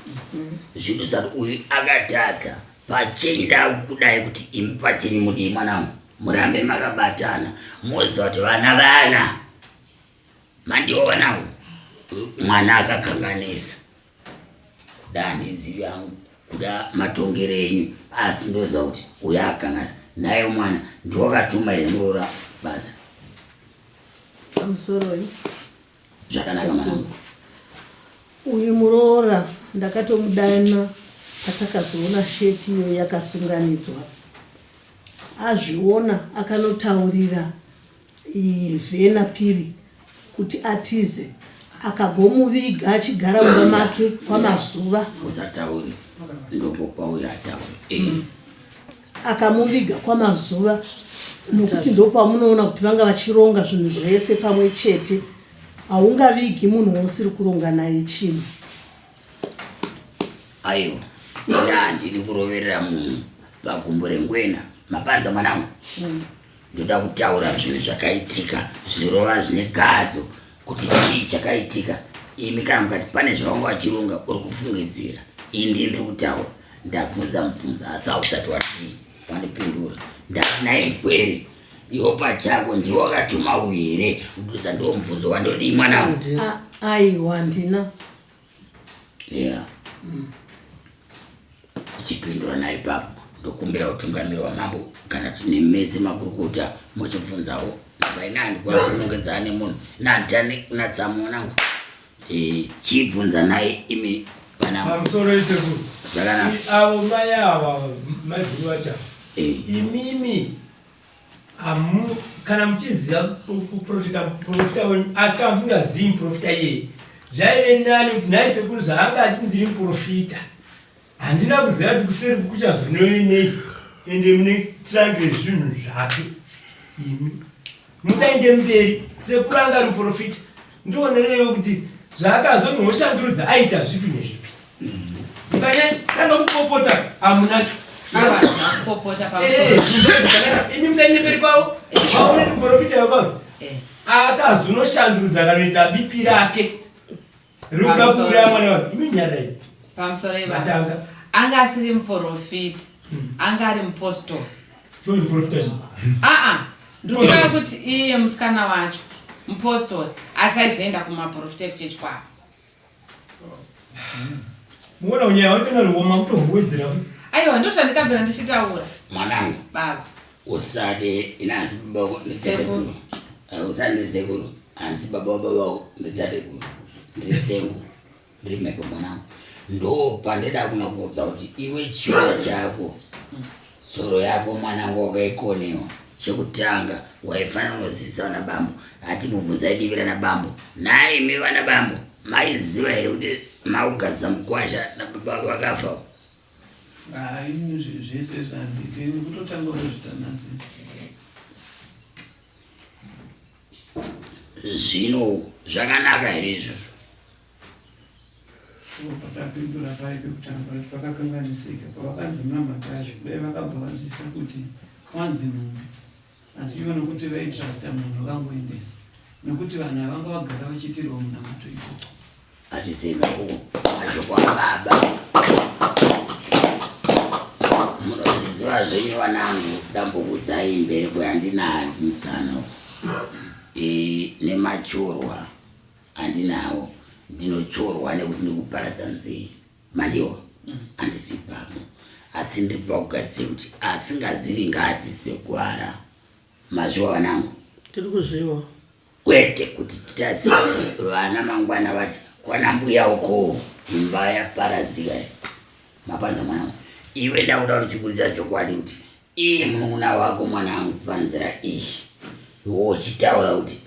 Zvido dzati uyu akatadza pachenyu ndakukudai kuti imi pachenyu mudii mwanangu murambe makabatana moziva kuti vana vana mandiwo vanangu mwana akakanganisa kuda handizivi hangu kuda matongero enyu asi ndoziva kuti uyo akanganisa naye mwana ndiwakatuma here muroora basa Pamusoroi. Zvakanaka mwanangu. Uyu muroora ndakatomudana patakazoona sheti iyo yakasunganidzwa. Azviona akanotaurira Vhena Phiri kuti atize akagomuviga achigara mumba make kwamazuva. Usataure ndopopa uyo ataure. Eh. Akamuviga kwamazuva nokuti ndopamunoona kuti vanga vachironga zvinhu zvese pamwe chete. Haungavigi munhu wausiri kuronga naye chinhu. Aiwa, ini handidi kuroverera munhu pagumbo rengwena. Mapanza mwanangu. Ndoda kutaura zvinhu zvakaitika zvirova zvine gadzo kuti chii chakaitika. Imi kana mukati pane zvavanga vachironga uri kufungidzira. Ini ndiri kutaura ndabvunza mubvunzo asi hausati wadii wandipindura. Ndati naye mpwere iwo pachako ndiwe wakatuma uyu here kududza ndiwo mubvunzo wandodii mwanangu. Aiwa handina. Yeah. Chipindura naye ipapo ndokumbira utungamiri hwamambo kana nemese makurukota muchibvunzawo namba ina handikwanisi kunongedzana nemunhu nanditane kunatsamu mwanangu eh, chibvunza naye imi vanangu Pamusoro isekuru. Zvakanaka. Avo mai ava maiguru vacho. Eh. Imimi Hamu, kana muchiziva kuprofita muprofita wenyu asi kana musingazivi muprofita iyeye zvaive nani kuti nhai sekuru zvaanga achiti ndiri muprofita handina kuziva kuti kuseri kuchazonei ende mune tirandu yezvinhu zvake imi musaende mberi sekuru anga ari muprofita ndionereiwo kuti zvaakazonhoshandurudza aita zvipi nezvipi mukanyatanga kupopota hamunacho eh, imi musaende mberi kwavo vaone muprofita wekwangu eh. akazonoshandurudza kanoita bipi rake rikuda kuuraya mwana wangu imi nyarai matanga. Anga asiri muprofita, anga ari mupostori. Aa, ndikuona kuti iye musikana wacho mupostori, asi aizoenda kumaprofita ekuchechi kwavo. Muona unyaya wacho ruoma kutohuwedzera futi. Aiwa, ndozvandikabvira ndichitaura. Mwanangu. Baba. Usade ina hanzi baba wako nditateguru. Usade ndisekuru hanzi baba wababa wako nditateguru. Ndiri sengu. Ndiri mhepo mwanangu. Ndo pandida kunokuudza kuti iwe chiwo chako. Tsoro yako mwanangu wakaikonewa. Chekutanga waifanira kunozivisa vana bambo. Hatibvunzai divi rana bambo. Nhaimi vana bambo maiziva here kuti makugadza mukwasha nababa vakafa? Hayi zvese zvanditi kutotanga kuzvita nhasi. Zvino zvakanaka here izvozvo? Patapindura pai pekutanga kuti pakakanganisika pavakanzi munamato acho dai vakabva vazisa kuti kwanzi nhumbi asi ivo nokuti vaitrusta munhu vakangoendesa nokuti vanhu avanga vagara vachiitirwa munamato ikoko. Achisenga uko mashoko ababa munozviziva zvenyu vanangu dambokudzai mbereko yandinayo kumusana uku e, nemachorwa andinawo ndinochorwa nekuti ndikuparadza nzee mandiwa handisi ipapo asi ndiri pakugadzise kuti asingazivi ngaadzidze gwara mazviwa vanangu tiri kuzviwa kwete kuti titadze kuti vana mangwana vati kwana mbuya uko imba yaparazika mapanza mwanangu iwe ndakuda kuti chiburitsa chokwadi kuti iye munun'una wako mwanangu panzira iyi wochitaura kuti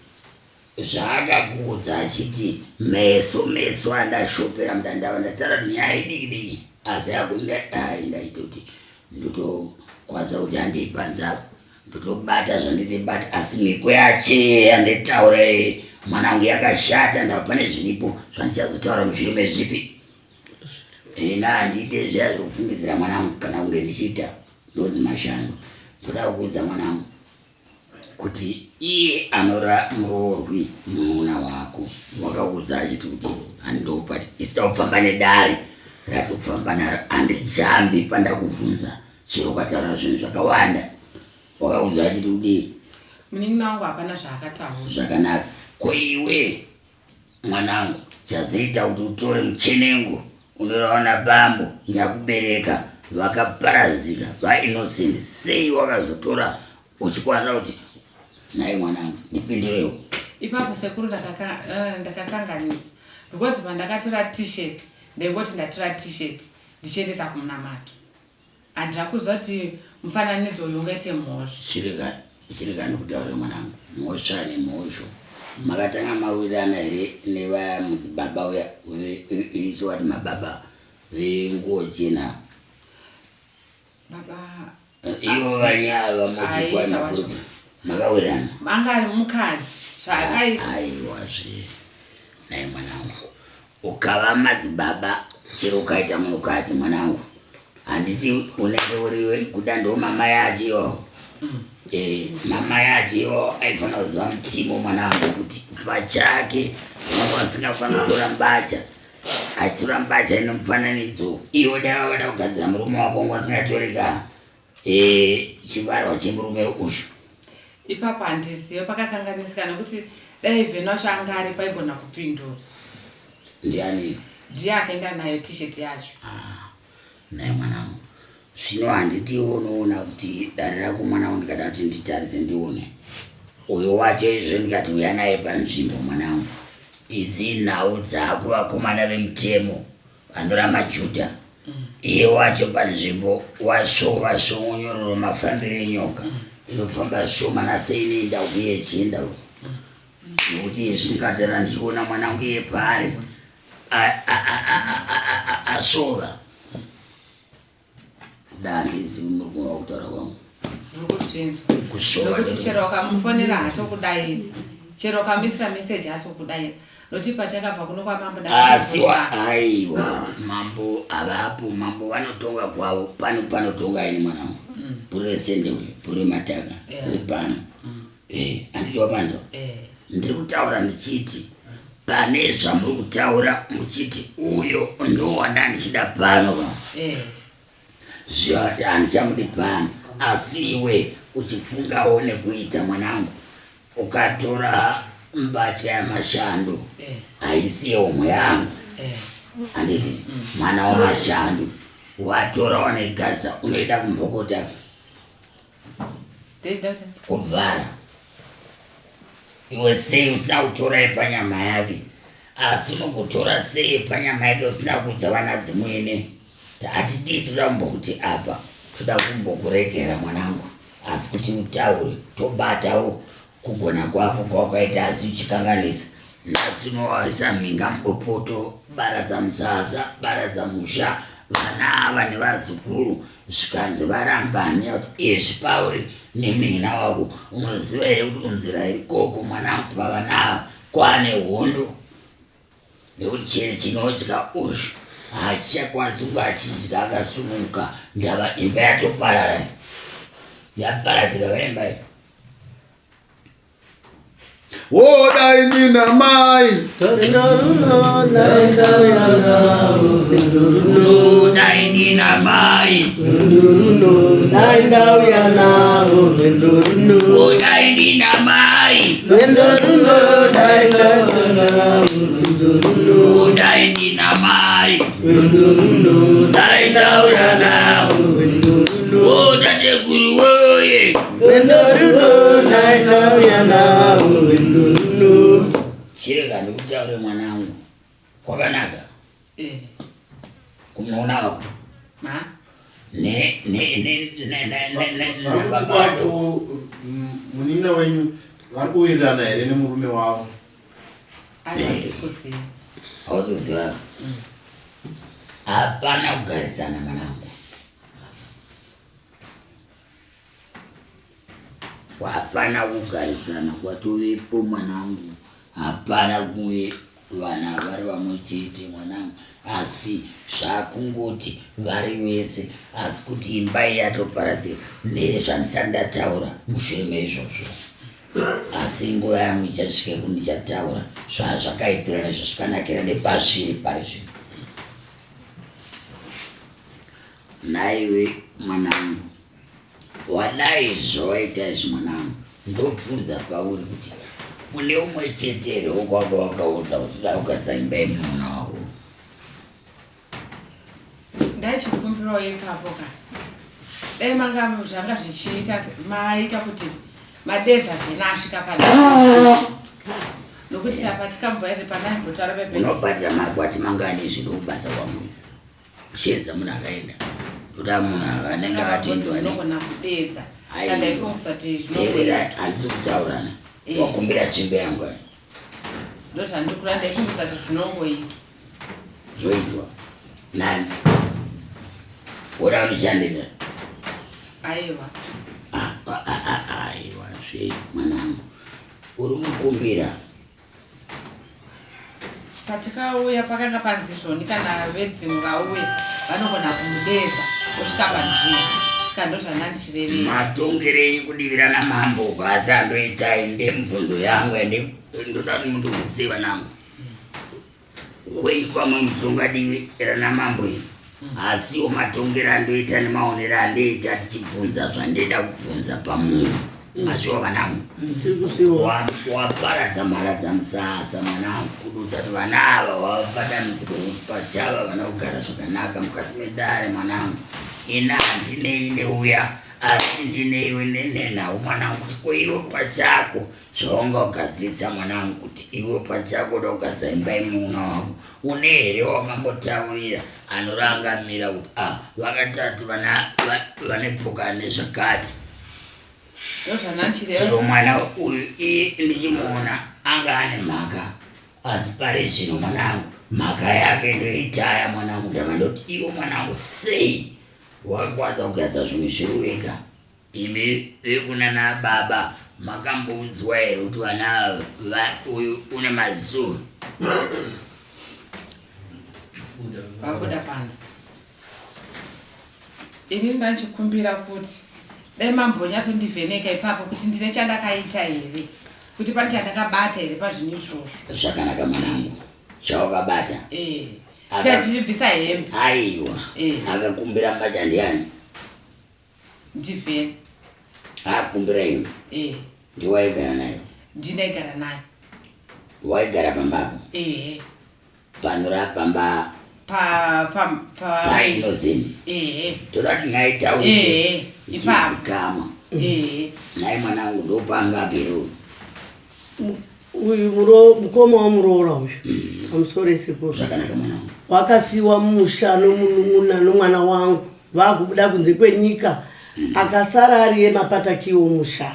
Zvaakakuudza achiti meso meso andashopera mudandava ndataura kuti nyaya idiki diki asi yakuinga ingaite kuti ndotokwanisa kuti handei panze apo ndotobata zvanditibata asi mhiko yache yanditaura mwanangu yakashata ndava pane zviripo zvandichazotaura mushure mezvipi ina handiite zviya zvekufungidzira mwanangu kana kunge ndichiita ndonzi mashando ndoda kukuudza mwanangu kuti iye anora muroorwi munun'una wako wakaudza achiti kuti handopati isida kufamba nedare rati kufamba naro handijambi pandakubvunza chero ukataura zvinhu zvakawanda wakaudza achiti kudii munin'ina wangu hapana zvaakataura zvakanaka ko iwe Mwanangu, chazoita kuti utore muchenengo unoreva nabambo nyakubereka vakaparazika vaInnocent sei wakazotora uchikwanisa kuti nhai mwanangu ndipindurewo. Ipapo sekuru ndakakanganisa because pandakatora t-shirt ndaingoti ndatora t-shirt ndichiendesa kumunamato. Handina kuziva kuti mufananidzo uyu ungaite mhosva. Chirega chirega ndikutaure mwanangu, mhosva nemhosvo. Makatanga mawirirana here nevaya mudzibaba uya ichowati mababa venguo chena? Baba ivo vanyaya vamotikwa makurudziro makawirirana? Anga ari mukadzi zvaakaita. Aiwa zve nhai mwanangu. Ukava madzibaba chero ukaita munhukadzi mwanangu handiti unenge uriwe kuda ndo mama yacho iwawo mm. eh, mama yacho iwawo aifanira kuziva mutimo mwanangu kuti pachake vangu vasingafanira kutora mbacha achitora mbacha ine mufananidzo iwe dai vavada kugadzira murume wako wangu vasingatoreka Eh, chibarwa chemurume uyu. Ipapo handizive pakakanganisika nekuti dai Vheno wacho anga aripo aigona kupindura. Ndiani? Ndiye akaenda nayo t-shirt yacho. Ah, nhai mwanangu. Zvino handiti unoona kuti dare rako mwanangu ndikada kuti nditarise ndione. Uyo wacho izvo ndikati uya naye panzvimbo mwanangu. Idzi nhau dzako vakomana vemutemo anora maJuda. Iye wacho panzvimbo wasvova svongonyororo mafambiro enyoka inofamba shoma nasei inoenda uku iye ichienda uku nokuti izvi ndikataura ndichiona mwanangu iye paari asvova kuda handizivi muri kunwa kutaura kwangu kusvova nokuti chero ukamufonera hatokudairi chero ukamuisira meseji hasokudaira Noti patakabva kuno kwamambo asiwa aiwa mambo havapo mambo vanotonga kwavo pano panotonga ini mwana wangu mm. bhuru resendewule bhuru remataka riri pano mm. eh, handiti wapanzwa eh. Ndiri kutaura ndichiti pane zvamuri kutaura muchiti uyo ndo wanda ndichida pano pa eh. Zvati handichamudi pano asi iwe uchifungawo nekuita mwanangu ukatora mbatya yamashando eh. haisi yehomwe yangu eh. handiti mm. mwana wamashando watora wanegasa unoida kumbokota kuvhara iwe sei usina kutora yepanyama yake asi unokutora sei yepanyama yake usina kuudza vana dzimwene Hatidii toda kumbokuti apa toda kumbokuregera mwanangu asi kuti utaure tobatawo kugona kwako kwawakaita asi uchikanganisa nhasi unowaisa mhinga mubopoto baradza musasa baradza musha vana ava nevazukuru zvikanzi varambani kuti izvi pauri nemina wako unoziva here kuti kunzira ikoko mwanangu pavana ava kwane hondo nekuti chinhu chinodya uyu hachichakwanisi kunge achidya akasununguka ndava imba yatoparara yaparadzika kaimba iyi Woda ini namai Woda ini namai Woda ini namai Dai ndina mai Dai ndaura nawo O tateguru woye Chirega ndikutaure mwanangu kwakanaka eh. kumuona wako munin'ina wenyu vari kuwirirana here nemurume wavo hauzoziva hapana kugarisana mwanangu Hapana kugarisana kwatovepo mwanangu, hapana kunge vana vari vamwe chete mwanangu, asi zvakungoti vari vese, asi kuti imba iyi yatoparadzika ndezvandisati ndataura mushure meizvozvo, asi nguva yangu ichasvika yekuti ndichataura zvazvakaipira nezvazvakanakira nepazviri pari zvino. Nhaiwe mwanangu Wadai zvawaita izvi mwanangu, ndobvunza pauri kuti une umwe chete here wokwako wakaudza kuti da ukasa imba yemunoona wako? Ndaichikumbirawo ipapo ka dai manga zvanga zvichiita maita kuti madedza zvena asvika pana nokuti apa tikambwa panambotaura pepe unobhadhira makwati mangani zvino kubasa kwangu Shedza munhu akaenda. Ndoda munhu anenge akatendwa ne. Unogona kudeedza. Saka ndaifunga kuti zvinokuita. Handiri kutaurana. Eh. Wakumbira tsvimbo yangu. Ndozvandiri kureva ndaifunga kuti zvinongoitwa. Zvoitwa. Nani? Woda kundishandisa? Aiwa. Ah, ah, ah, aiwa zve mwanangu. Uri kukumbira Patikauya pakanga panzi zvoni kana vedzimu vauya vanogona kumudeedza osvika panzvimbo saka ndozvandandichirevera. Matongero enyu kudivi rana mambo asi andoitai ndemubvunzo yangu ende ndoda kuti mundihwisise vanangu kwenyu kwamwe mutonga divi rana mambo iri asiwo matongero andoita nemaonero andoita tichibvunza zvandida kubvunza pamunhu mazviwa vanangu waparadza mharadza musasa mwanangu kududza kuti vana ava wavapa dambudziko rekuti pachava vana kugara zvakanaka mukati medare mwanangu ina handinei neuya asi ndineiwe nenhau mwanangu kuti koiwe pachako Zvaunga ugadzirisa mwanangu kuti iwe pachako uda kugadzira imba yemuuna wako une here wakambotaurira anorangamira kuti ah vakatatu vana vane boka nezvakati chero mwana uyu iye ndichimuona anga ane mhaka asi pari zvino mwanangu mhaka yake ndoitaya mwanangu ndava ndoti iwe mwanangu sei wakwanisa kugadzira zvinhu zviri wega Imi vekunana baba makamboudzwa here kuti vana ava uyu une maziso vabuda panze ini ndachikumbira kuti dai mambonyatsondivheneka ipapo kuti ndine chandakaita here kuti pane chandakabata here pazvinhu izvozvo zvakanaka mwanangu chawakabata eh. Tiachibvisa hembe. Aiwa. Eh. Akakumbira mbatya ndiani? Ndivhena. Akumbira iwe? Eh. Ndiwaigara nayo? Ndindaigara nayo. Waigara pambapo? Ehe. Panora pamba Pa pa pa paInnocent. Ehe. Toda kuti nhai taurike. Ehe. Ipapo. Ichizikamwa. Ehe. Nhai mwanangu ndopanga agere uyu. Uyu muro mukoma wamuroora uyu. Pamusoro esekuru. Zvakanaka mwanangu. Wakasiiwa musha nomunun'una nomwana wangu vakubuda kunze kwenyika akasara ari yemapatakiwo musha.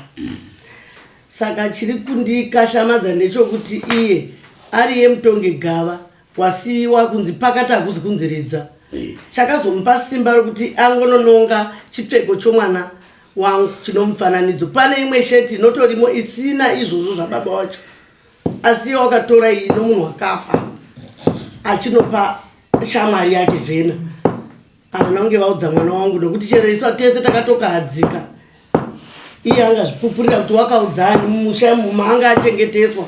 Saka chiri kundikashamadza ndechokuti iye ari yemutonge gava wasiiwa kunzi pakati hakuzi kunzi ridza. Chakazomupa simba rokuti angonononga chipfeko chomwana wangu chinomufananidzo. Pane imwe sheti inotorimo isina izvozvo zvababa wacho. Asi iye wakatora iyi nomunhu wakafa achinopa shamwari yake Vhena. Havana kunge vaudza mwana wangu nokuti chero isu tese takatokahadzika. Iye angazvipupurira kuti wakaudzani mumusha maanga achengeteswa.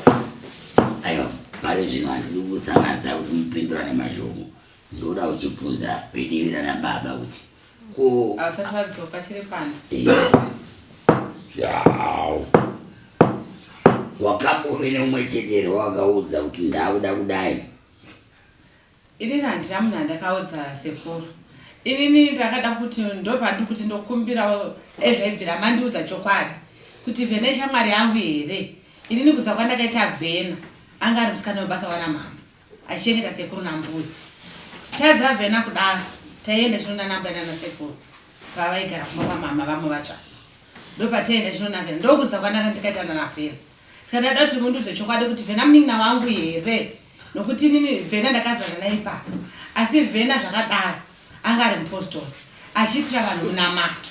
Aiwa, pari zvino handidi kusanganisa kuti mupindurane mashoko. Ndoda uchibvunza pedivi rana baba kuti ko Havasati vadzoka chiri panze. Yaw. Wakambove neumwe chete here wawakaudza kuti ndakuda kudai? Inini handina munhu andakaudza sekuru. Inini ndakada kuti ndopandiri kuti ndokumbirawo ezvaibvira mandiudza chokwadi kuti Vhena ishamwari yangu here. Inini kuziva kwandakaita Vhena anga ari musikana webasa wana mama achichengeta sekuru nambuya. Taziva Vhena kudaro taienda tinoona nambuya nana sekuru pavaigara kumba kwamama vamwe vatsva. Ndopataienda tinoona Vhena ndokuziva kwandanga ndikaita nana Vhena. Saka ndada kuti mundiudze chokwadi kuti Vhena munin'ina wangu here nokuti inini Vhena ndakazana naye ipapa asi Vhena zvakadaro anga ari mupostori achiitira vanhu munamato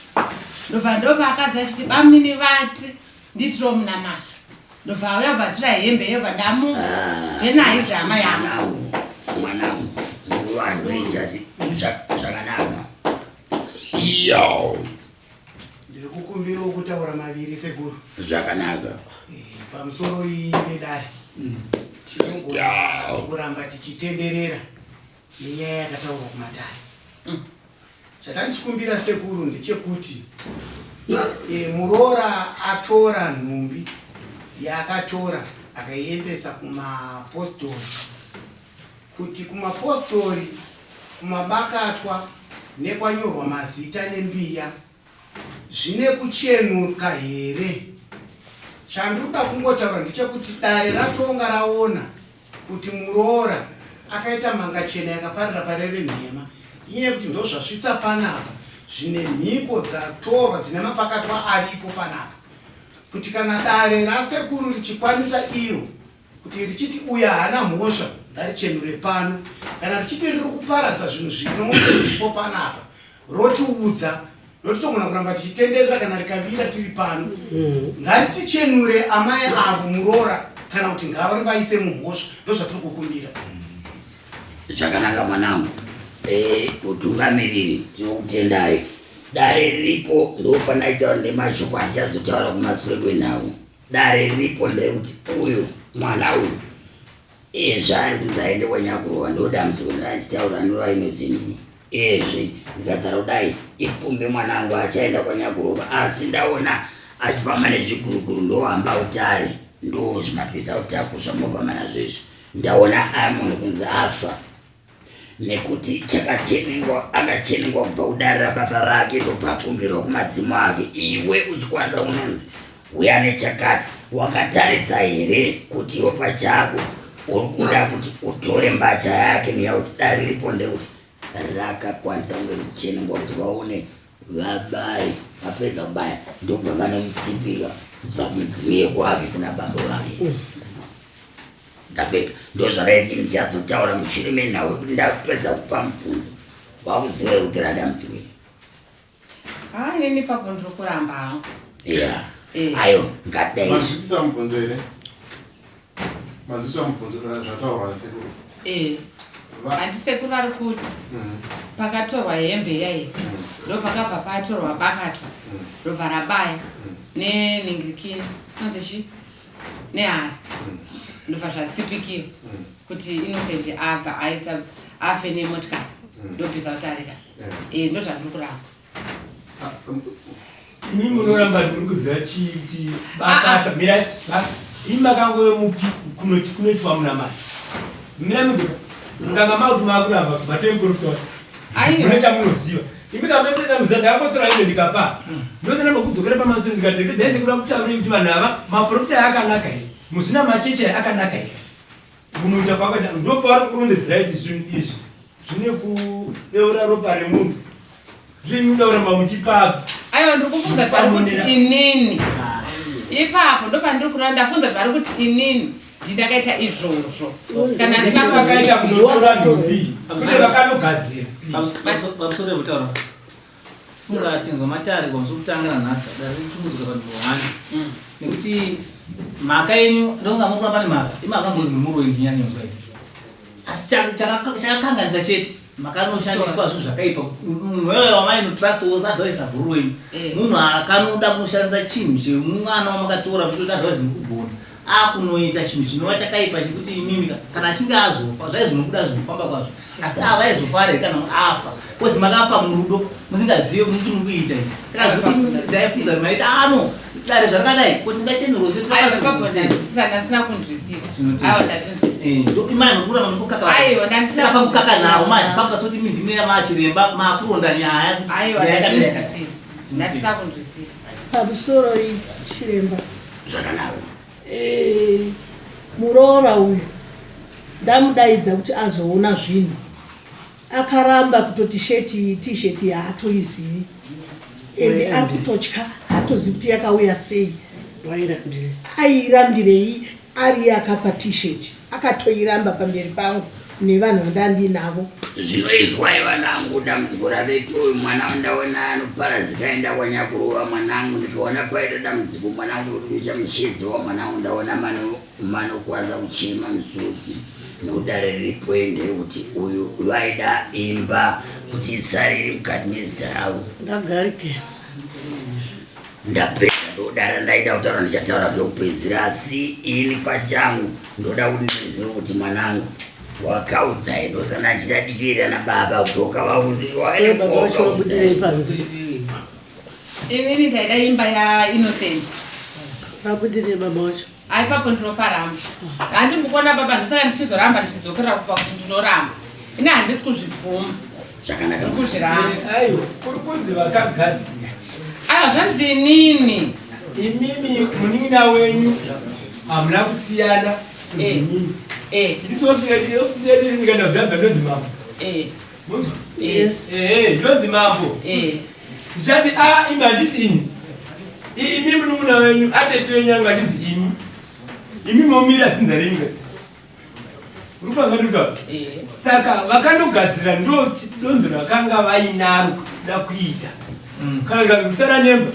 ndobva ndobva akazi achiti bamunini vati ndiitirewo munamato ndobva auya bva atora hembe yobva ndamu Vhena haizi hama yangu. Mwanangu, nguva ndoichati zvakanaka. Iyo. Ndiri kukumbirawo kutaura maviri sekuru. Zvakanaka. Pamusoro iyi vedare. Tinogona kuramba tichitenderera nenyaya yakataurwa kumatare. Chatanichikumbira sekuru ndechekuti muroora atora nhumbi yaakatora akaiendesa kumapostori kuti kumapostori kumabakatwa nekwanyorwa mazita nembiya zvine kuchenuka here? Chandinoda kungotaura ndechekuti dare ratonga raona kuti muroora akaita manga chena yakaparira parere nhema inyaya yekuti ndozvasvitsa panapa zvine mhiko dzatorwa dzine mapakatwa aripo panapa kuti kana dare rasekuru richikwanisa iro kuti richiti uyu haana mhosva ngarichenure pano kana richiti riri kuparadza zvinhu zvinoipo panapa rotiudza nokuti togona kuramba tichitenderera kana rikavira tiri pano ngaritichenure amai avo muroora kana kuti ngavarivaise mumhosva ndozvatiri kukumbira. Zvakanaka mwanangu. Utungamiriri tinokutendai. Dare riripo ndopanaitaura nemashoko andichazotaura kumasure kwenhau. Dare riripo nderekuti uyu mwana uyu ezve ari kunzi aende kwanyakurova ndodambudziko ndirachitaura anorova Innocent ezve ndikataura kudai ipfumbi mwanangu achaenda kwanyakurova asi ndaona achifamba nezviguruguru ndohamba utare ndo zvimapisa utaku zvamofamba nazvo izvi ndaona ari munhu kunzi afa nekuti chakachenengwa akachenengwa kubva kudare rababa vake ndobva akumbirwa kumadzimu ake iwe uchikwanisa unonzi uya nechakati wakatarisa here kuti iwe pachako uri kuda kuti utore mbatya yake neya kuti dare riripo ndekuti rakakwanisa kunge richichenengwa kuti vaone vabaye vapedza kubaya ndobva vanomutsipika kubva kumudzimu yekwake kuna bambo vake ndapedza ndozvakaiti ndichazotaura mushure menhau yekuti ndapedza kupa mubvunzo wakuziva kuti radambudziko iri. Haa inini ipapo ndiri kuramba hangu. Yeah. Ayo ngadai. Manzwisisa mubvunzo here? Manzwisisa mubvunzo zvataurwa nasekuru? Eh. Hanti sekuru vari kuti pakatorwa hembe iya iya ndopakabva patorwa bakatwa ndobva rabaya nenhingirikini inonzi chii? Nehari ndobva zvatsipikiwa kuti Innocent abva aita afe nemotikari ndobvisa kutarika eh ndozvandiri kuramba Imi munoramba kuti muri kuziva chii kuti bakata mirai imi makangove mupi kunoti kunoitwa munamato mirai mudzoka mukanga makuti makuramba kuti matoi muprofita wacho mune chamunoziva imi kamese chamuziva ndakangotora ine ndikapa ndozoramba kudzokera pamasure ndikati regedzai sekuda kutaurei kuti vanhu ava maprofita aya akanaka here muzvina machechi aya akanaka here Kunoita kwakaita ndopavari kurondedzera kuti zvinhu izvi zvine kudeura ropa remunhu zvimuda kuramba muchipa aiwa ndiri kufunza kuti vari kuti inini ipapo ndopandiri kureva ndafunza kuti vari kuti inini ndindakaita izvozvo kana vakaita kunotora nhumbi kune vakanogadzira pamusoro pekutaura Funga tinzwa matare kwamusoro kutanga nanhasi dare kuchungudzwa panzvimbo hwani mm. nekuti mhaka yenyu ndonga mukura pane mhaka imhaka ngozi muroyi ndinyanyonzwa iyi asi chakakanganisa chete mhaka anoshandiswa zvinhu zvakaipa munhu wewe wamainotrust was otherwise abhuru wenyu eh. munhu akanoda kunoshandisa chinhu chemwana wamakatora muchitoti otherwise mukugona akunoita chinhu chinova chakaipa chekuti imimi kana achinge azofa zvaizonobuda zvinofamba kwazvo asi ava aizofara here kana afa bcause makapa murudo musingazive kuti muri kuita izvi saka zvekuti ndaifunga maita ano dare zvarakadai kuti ndingachenurose imai murikura murikukakasaka pakukaka nhau manje pakukasoti imi ndimi machiremba makuronda nyaya pamusoro chiremba zvakanaka eh, muroora uyu ndamudaidza kuti azoona zvinhu akaramba kutoti sheti t-shirt haatoizivi ende ari kutotya haatozivi kuti yakauya sei airambirei ariye akapa t-shirt akatoiramba pamberi pangu nevanhu vandandinavo Zvinoizwai vanangu, dambudziko ravepi uyu mwana wandaona anoparadzika aenda kwanyakurova mwanangu, ndikaona paita dambudziko mwanangu kuti ndichamushedzewa mwanangu, ndaona mano manokwanza kuchema misodzi nokudare riripo ndeyekuti uyu vaida imba kuti isare iri mukati mezita ravo. Ndagarike. Ndapedza ndodara ndaida kutaura ndichataura kekupedzisira asi ini pachangu ndoda kuti ndizive kuti mwanangu wakaudzai ndosana achida dikira nababa kuti wakavabudirei panze inini ndaida imba yainnocent vabudirei baba wacho aipapo ndinoparamba handimukona baba ndosaka ndichizoramba ndichidzokera kupa kuti ndinoramba ini handisi kuzvibvuma zvakanaka kuzviramba aiwa kuri kunzi vakagadzira aiwa zvanzi inini imimi munin'ina wenyu hamuna kusiyana imimi eh. isi ofisi yedu isi ndikaenda kuzambia ndonzi mambo eh. Yes. Eh, ndonzi mambo ndichati a imi handisi ini imi munun'una wenyu atete wenyu anga achinzi imi imi momira dzinza renyu Urikupangaduka? Eh. Saka vakanogadzira ndo donzo rakanga vainaro kuda kuita. Kana zvikanzi nemba.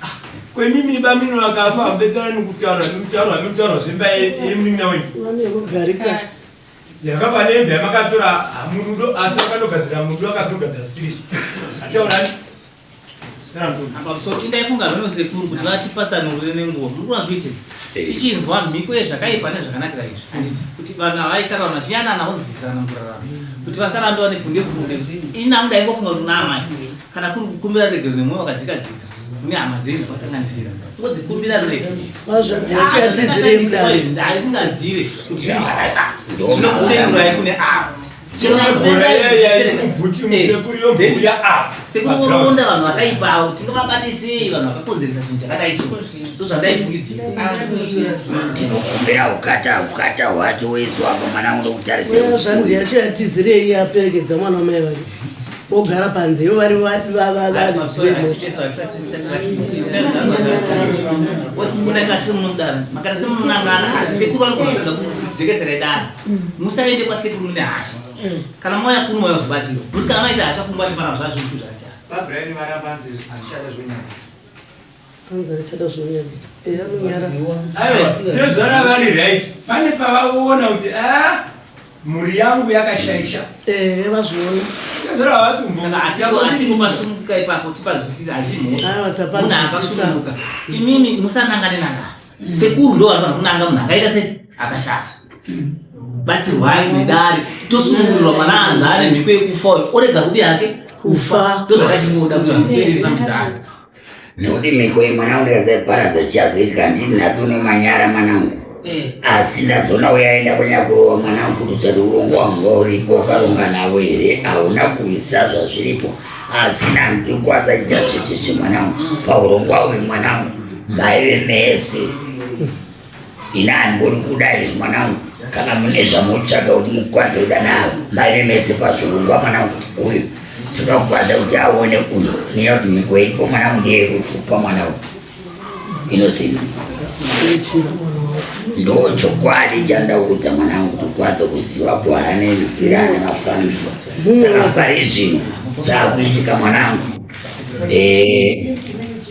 Ah, kwemimi bamino vakafa vabetsera nekutaura nekutaura nekutaura zvemba yemunin'ina wenyu. Vane Yakafa nemba yamakatora hamurudo asi vakanogadzira murudo vakazogadzira zvisiri. Ataurani? Pamusoro indaifunga zvino sekuru kuti vatipatsanurire nenguva muri kuona zvikuite eh. tichinzwa mhiko yezvakaipa nezvakanakira izvi handiti kuti vanhu havaikara vanhu vachiyanana vonzwisisana mukurarama kuti vasarambe vane funde funde kuti ini angu ndaingofunga kuti una amai kana kuri kukumbira regero nemwoyo wakadzika dzika kune hama dzenyu zvakakanganisira ngodzikumbira ruregero aisingazive kuti zvinhu zvakashata zvinokuchenurai kune avo sekuronda vanhu vakaipa avo tingavabate sei vanhu vakakonzeresa chinhu chakadai so so zvandaifungidzira ndinokumbira ukata ukata hwacho wesu apo mwana wangu ndokutaridza zvanzi yacho yatizirei yaperekedza mwana wamai vake vogara panze ivo vari makata semunonangana sekuru vanogona kujekesera dare musaende kwasekuru mune hasha kana mauya kuno mauya kuzobatsirwa nokuti kana maita hasha kumba nepana zvazvo zvinhu zvakasiyana babrian varapanzi handichada zvonyadzisa hanzi handichada zvonyadzisa eya anonyara aiwa tezvara vari right pane pavaona kuti a ah, mhuri yangu yakashaisha ehe vazviona tezvara havasi kumboatingopasununguka ipapo tipanzwisisa haisi mhosva munhu akasununguka imimi musanangane nangana sekuru ndo vanofanira kunanga munhu akaita se akashata Batsirwai nedare tosunungurirwa mwana anzi ane mhiko yekufa uyu orega kubi hake kufa ndozvakachingoda kuti vanhu tifambidzana. Nekuti mhiko iyi mwanangu ndikasaiparadza chichazoitika handiti nhasi unomanyara mwanangu asi ndazoona uya aenda kwanyakurowa mwanangu kuti usati urongwa hwanga uripo wakaronga navo here hauna kuisa zvazviripo asi nandikwanisa chiita tsvetsvetsve mwanangu paurongwa uyu mwanangu maive mese ini handingori kuda izvi mwanangu kana mune zvamutsvaga kuti mukwanise kuda navo maive mese pazvirongwa mwanangu kuti uyu toda kukwanisa kuti aone uyu neya kuti mhiko iripo mwanangu ndeyekufupa mwana uyu inozina ndo chokwadi chandakuudza mwanangu kuti ukwanise kuziva gwara nenzira nemafambiro saka pari zvino zvakuitika mwanangu eh,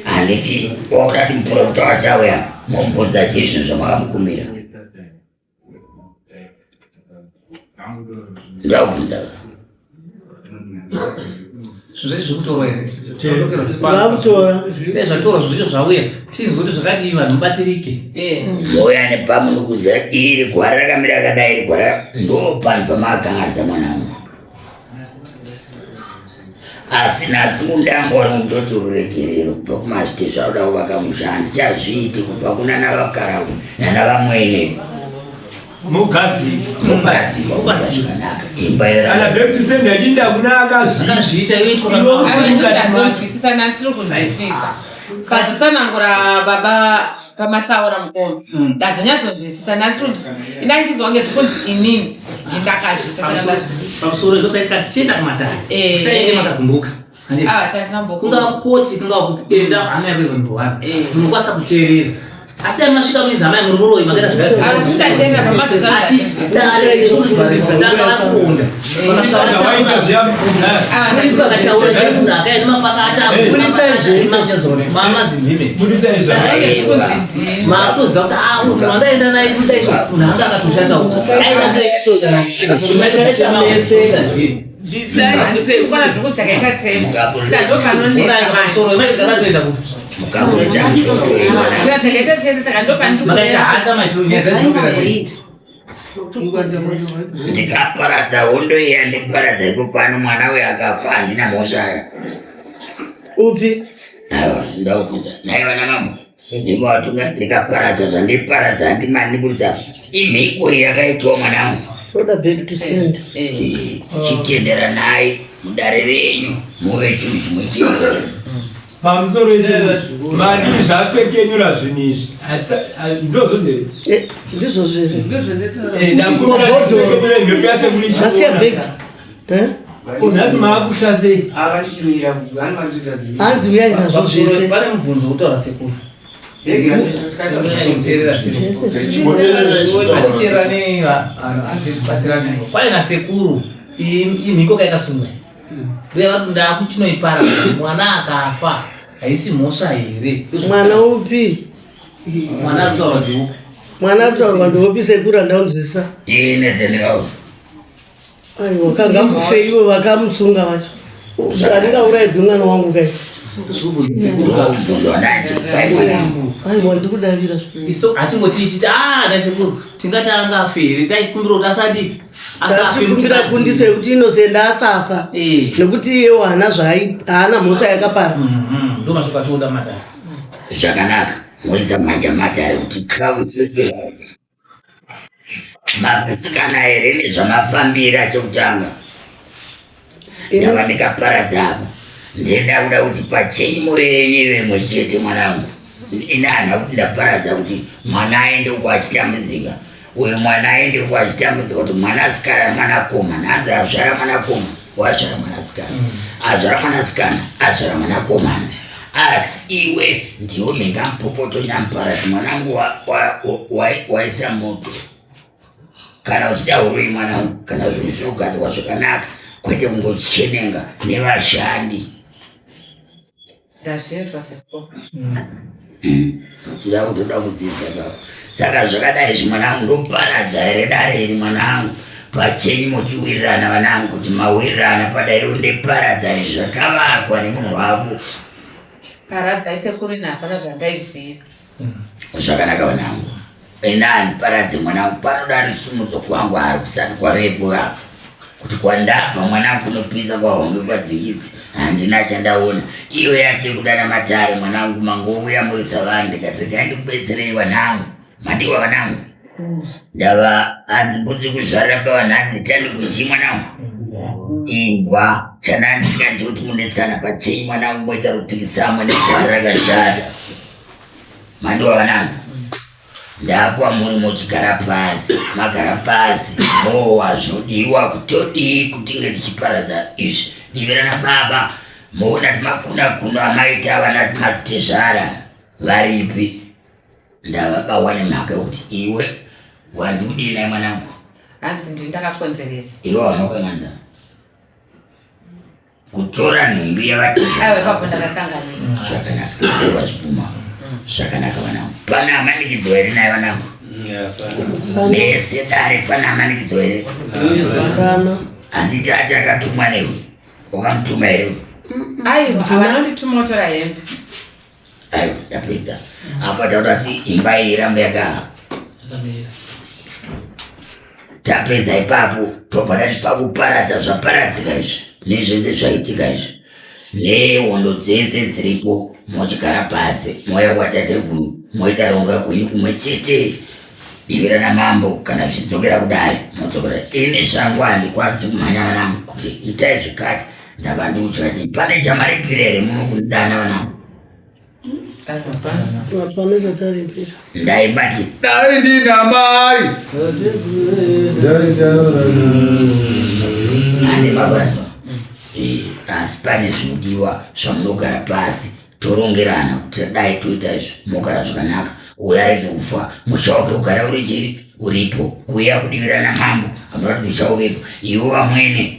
handiti wakuda kuti muprofita wachauya momubvunza chii zvinhu zvamakamukumira ndakubvunza zvinhu zvekutorwa here Vakutora. Dai zvatorwa zvinhu zvacho zvauya tinzwe kuti zvakadii vanhu mubatsirike mouya nepamunokuza iri gwara rakamira rakadai iri gwara ndo panhu pamakakanganisa mwanangu asi nhasi undangu wari kundoti ruregerero kubva kumazviti zvauda kuvaka musha handichazviiti kubva kunana vakarau nana vamwene mugadzikwa mugadzikwa kuita zvakanaka imba kana baptism yachinda kuna akazviita yoitwa ndazonzwisisa nhasi kunzwisisa pazvitsanangura baba pamatsaura mukoma ndazonyatsonzwisisa nhasi kunzwisisa ina ndichinzwa kunge zvikunzi inini ndindakazviita saka ndazvi pamusoro ndosaka tichienda kumatare Eh. usaende makagumbuka Handiti? Ah, tatinambokumbuka. kungava koti kungava kuenda hama yako ivanhu munokwanisa kuteerera asi dai masvika muinzi amai muri muroyi makaita Tikateerera pamazotanga asi dare tanga rakuonda vakataura semunhu akaenda mapakata mama dzindime maatoziva kuti ah uyu munhu wandaenda naye kudai so munhu anga akatoshanda uku aivazivi Kwana zvekuti takaita tese saka ndopanonetsa manje Saka takaita tese saka makaita hasha maitiro nyaya dzinopera sei ndikaparadza hondo iya ndikuparadza ipo pano mwana uyo akafa handina mhosva aya upi aiwa ndakubvunza nhai vana mamo ndinovatumira ndikaparadza zvandiparadza handimaniburutsa imhiko iyi yakaitwa mwanangu Soda back to send. chitenderanai mudare renyu muve chinhu chimwe chete pamusoro ese madii zvapfekenyura zvinhu izvi Asi, ah, ndizvo here Ndizvo zvese. ndakumbira zvipfekenyura mhepo Asiya bag. yasekuri nhasi maakusha sei Hanzi uyai nazvo zvese. pane mubvunzo wekutaura sekuru kwai nasekuru imhiko kaikasungwa uye vari ndakuchinoipara mwana akafa haisi mhosva here Mwana upi? mwana ari kutaurwa ndeupi Mwana ari kutaurwa ndeupi sekuru andaunzwisisa. inezenekawo Aiwa kangamufe ivo vakamusunga vacho. Handingaurayirwi mwana wangu kai. Aiwa ndikudavira. Isu hatingoti titi ah nhai sekuru tingati angafe here taikumbira kuti asadi asafe Tikumbira kundiso yekuti Innocent asafa. Nekuti iyewo haana zvaai haana mhosva yakapara. ndo mashoko atinoda matare zvakanaka moisa manja matare kuti mavhutsikana here nezvamafambira chekutanga ndava ndikaparadza apo ndenda kuda kuti pachenyu moyo yenyu ive imwe chete mwanangu ini handina kuti ndaparadza kuti mwana aende uko achitambudzika uyu mwana aende uko achitambudzika kuti mwanasikana nemwanakomana hanzi azvara mwanakomana wazvara mwanasikana azvara mwanasikana azvara mwanakomana asi iwe ndiwe mhingamupopoto nyamuparadzi mwanangu waisa moto kana uchida huroyi mwanangu kana zvinhu zvinogadzirwa zvakanaka kwete kungochenenga nevashandi ndazvinzwa sekuru nda kutoda kudzidza baba saka zvakadai izvi mwanangu ndoparadza here dare iri mwanangu pachenyu muchiwirirana vanangu kuti mawirirana padare undeparadza izvi zvakavakwa nemunhu wako paradzai sekuru ini hapana zvandaiziva zvakanaka vanangu. Ena andiparadze mwanangu panoda risumudzo kwangu hari kusati kwavepo apa kuti kwandabva mwanangu kunopisa kwahombe kwadzikidzi handina chandaona iyo yache kudana matare mwanangu mangouya muri savanhu ndikati regai ndikubetserei vanangu madiwa vanangu ndava hanzi mbudzi kuzvarira pavanhu hanzi tandi kunji mwanangu imbwa chanandisingadi kuti munetsana pachenyu mwanangu moita rupikisamo negwara rakashata mandiwa vanangu ndakwa muri mochigara pasi magara pasi mowa zvinodiwa kutodii kutinge tichiparadza izvi divi rana baba moona timakunakuna amaita vana madzitezvara varipi ndavabawa nemhaka yekuti iwe wanzi kudii nai mwanangu hanzi ndini ndakakonzeresa iwe wanokanganza kutora nhumbi yavataiwa ipapo ndakakanganisa zvakanaka wazvibvuma zvakanaka vanangu pana amanikidzwa here naye vanangu mese dare pana amanikidzwa here handiti ati akatumwa newe wakamutuma here aiwa avanondituma kutora hembe aiwa ndapedza apa takuda kuti imba iyi irambe yaka tapedza ipapo tobva tati pakuparadza zvaparadzika izvi nezvese zvaitika izvi nehondo dzese dziripo mochigara pasi mouya kwatateguru moita ronga kwenyu kumwe chete divi rana mambo kana zvichidzokera kudare modzokera ini zvangu handikwanisi kumhanya vanangu kuti itai zvikati ndava ndikutya chii pane chamaripira here muno kundidana vanangu Hapana chataripira. Ndaibati. Dai ndina mai. Ane mabasa. Eh, asi pane zvinodiwa zvamunogara pasi torongerana kuti dai toita izvi mogara zvakanaka uya arege kufa musha wake ugara uri chii uripo kuuya kudivirana mambo hamuna kuti musha uvepo iwe vamwene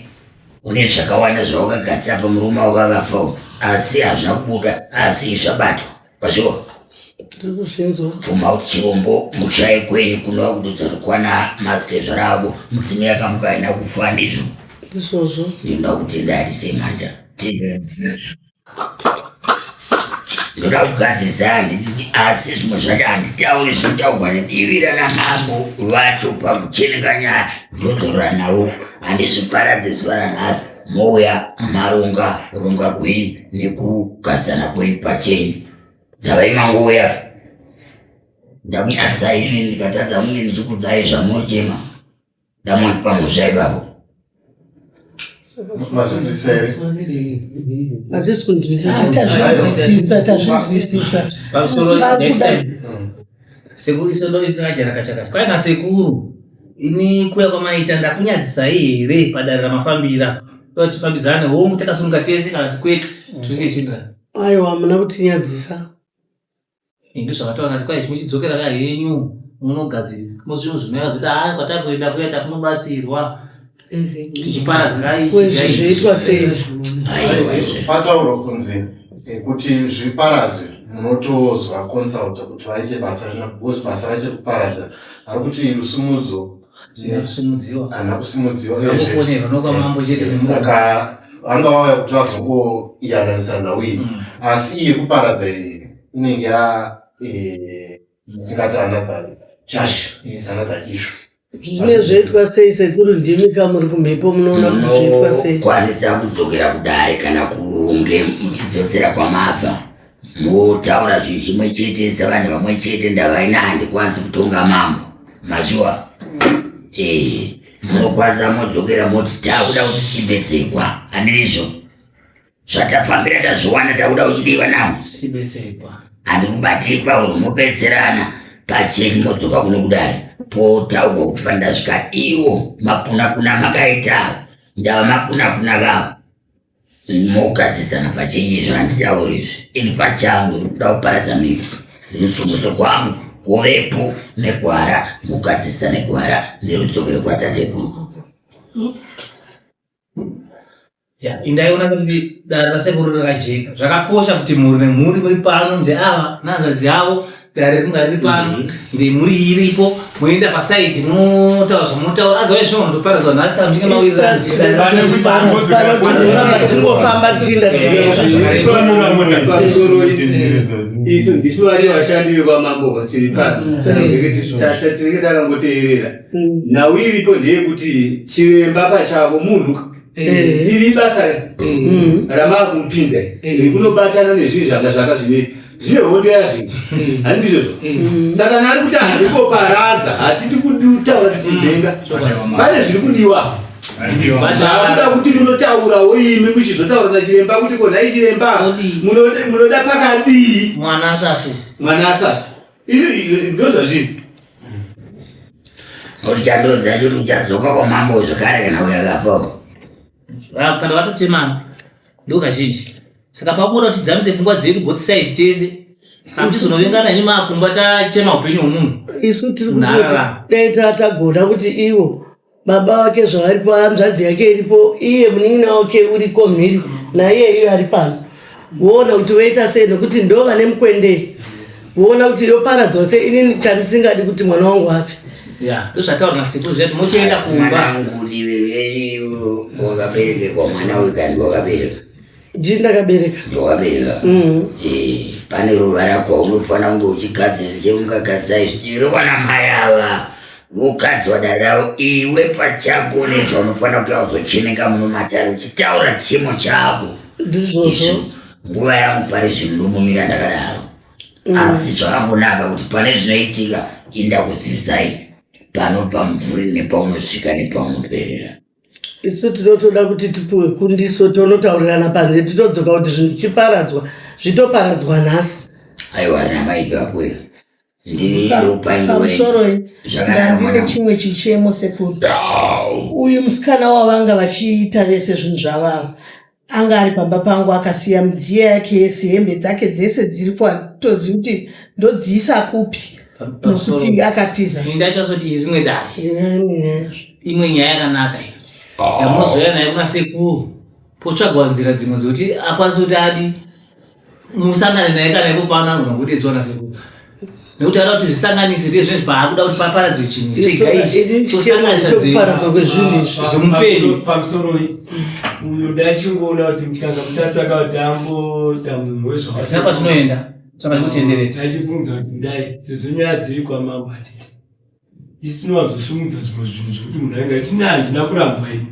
Une zvakawanda zvawakagadzira pamurume wako akafa uyu asi hazvina kubuda asi zvabatwa wazviwa Tiri kuzvinzwa. bvuma kuti chirombo mushaye kwenyu kunova kududza kwana madzitezvara avo mudzimai akamuka haina kufa ndizvo Ndizvozvo. ndinoda kutenda hati sei manja tenda ndoda kugadzirisa handititi asi zvimwe zvacho handitauri zvinotaurwa nedivi rana mambo vacho pakucheneka nyaya ndodzorora nawo handizviparadze zuva ranhasi mouya maronga ronga kwenyu nekugadzana kwenyu pachenyu ndavai mangouya ndakunyadzai ini ndikatadza kunge ndichikudzai zvamunochema Ndamupa mhosva ipapo. Mazvinzwisisa here? Hatisi kunzwisisa. Ah, tazvinzwisisa, tazvinzwisisa. Pamusoro next time. Sekuru iso ndo isina charakachakati. Kwai na sekuru ini kuya kwamaita ndakunyadzisai here padare ramafambira. Toda tifambidzane hongu takasununga tese kana kuti kwete. Tinenge tichienderana. Aiwa hamuna kutinyadzisa. Ndozvakataura ndati kwai muchidzokera ka henyu munogadzira mozvinhu zvinouya zoti haa kwatakuenda kuya takunobatsirwa tichiparadzira Zvoitwa sei Pataurwa kunzi eh, kuti zviparadzwe munotozwa consulta kuti vaite basa rina because basa racho rekuparadza ari kuti rusumudzo haina kusimudziwa Vakufonerwa nokwamambo chete Eh, saka vanga vauya kuti vazongoyananisa nhau iyi mm. asi iye kuparadza iyi inenge ya eh, tingati another charge another issue Zvine zvoitwa sei sekuru ndimi ka muri kumhepo munoona kuti zvoitwa sei. Munokwanisa kudzokera kudare kana kunge muchidzosera kwamabva motaura zvinhu chimwe chete sevanhu vamwe chete ndavaina handikwanisi kutonga mambo mazviwa ee munokwanisa modzokera moti takuda kuti tichibetsekwa handizvo zvatafambira tazviwana takuda kuchidiwa navo handikubatikwa uri mobetserana pacheni modzoka kuno kudare potaurwa kuti pandasvika iwo makunakuna makaita ndava makunakuna vavo mogadzisana pachenyu izvo handitauri izvi ini pachangu ndikuda kuparadza miti rutsumudzo kwangu kuvepo negwara mugadzisa negwara nerudzokero kwatateguru Ya, indaiona kuti dare rasekuru rakajeka. Zvakakosha kuti mhuri nemhuri muri pano ndeava nehanzvadzi yavo Dare ringa riri pano, ndemhuri iripo, moenda pasaidi motaura zvamunotaura. Otherwise zvinonotoparadzwa nhasi kana muchinge mawirirana. Tingofamba tichienda. Isu ndisu vari vashandi vekwamambo tiri pano, tinenge takangoteerera. Nhau iripo ndeyekuti chiremba pachavo munhu, iri basa ramakumupinza rikunobatana nezvinhu zvanga zvaka zvine zvine hondo yazvinji, handizvozvo? Saka kana ari kuti handikoparadza, hatidi kutaura tichijenga. Pane zviri kudiwa zvakuda kuti munotaurawo imi, muchizotaura nachiremba kuti konhai chiremba, munoda pakadii? Mwana asafe. Mwana asafe, izvi ndo zvazviri. Nokuti chandoziva choti uchadzoka kwamambo zvekare kana uyo akafawo. Kana vatotemana ndo kazhinji. Saka pakuona kuti tidzamise pfungwa dzedu both side tese, hamtizonovengana imi makumba tachema upenyu hwemunhu. Isu tiri Munhu kungoti ararama. dai tatagona kuti ivo baba vake zvavaripo, hanzvadzi yake iripo, iye munin'ina wake uriko mhiri, naiye iyo ari pano, voona kuti voita sei, nekuti ndo vane mukwendei, voona kuti yoparadzwa sei. Inini chandisingadi kuti mwana wangu afe. Ya, ndozvataura nasekuru zviya kuti mochienda Asi kumba. mwanangu, ndiwe wakaberekerwa mwana uyu kandi wakabereka? Ndini ndakabereka. Wakabereka. Pane ruva rako unofanira kunge uchigadzirisa chemungagadzisa izvi kwana mai ava vogadzwa dare ravo. Iwe pachako nezvaunofanira kuya uzocheneka muno matare uchitaura chimo chako. Ndizvozvo. Nguva yangu pari zvino ndomumira ndakadaro. Asi zvakangonaka kuti pane zvinoitika inda kuzivisai panobva mumvuri nepaunosvika nepaunoperera. Isu tinotoda kuti tipiwe kundiso, tonotaurirana panze, titodzoka kuti zvinhu zvichiparadzwa zvitoparadzwa nhasi. Aiwa, ramaikakwera ndiri Pamusoroi, ndandine chimwe chichemo, sekuru. Uyu musikana wavanga vachiita vese zvinhu zvavavo anga ari pamba pangu, akasiya midziyo yake yese, hembe dzake dzese dziri kwatozivi kuti ndodziisa kupi, nokuti akatiza. Ndachazoti rimwe dare, imwe nyaya yakanaka iyi yamunozouya nayo kuna sekuru, potsvagwa nzira dzimwe dzekuti akwanise kuti adi musangane naye kana ipo pano agona kudedzwa nasekuru, nekuti ada kuti zvisanganise ndiye zvinezvi paakuda kuti paparadzwe chinhu chega ichi, tosanganisa Chekuparadzwa kwezvinhu izvi. zvemupenyu. Pamusoroi, uyo dachingoona kuti mukanga muchatsvaka kuti amboita munhu wezvaka. Hatina kwatinoenda, tsvaka kutenderera. Tachibvunza kuti dai sezvo nyaya dziri kwamambo, hatiti isu tinowanzosumudza zvimwe zvinhu zvekuti munhu anenge ati na handina kurambwa ini.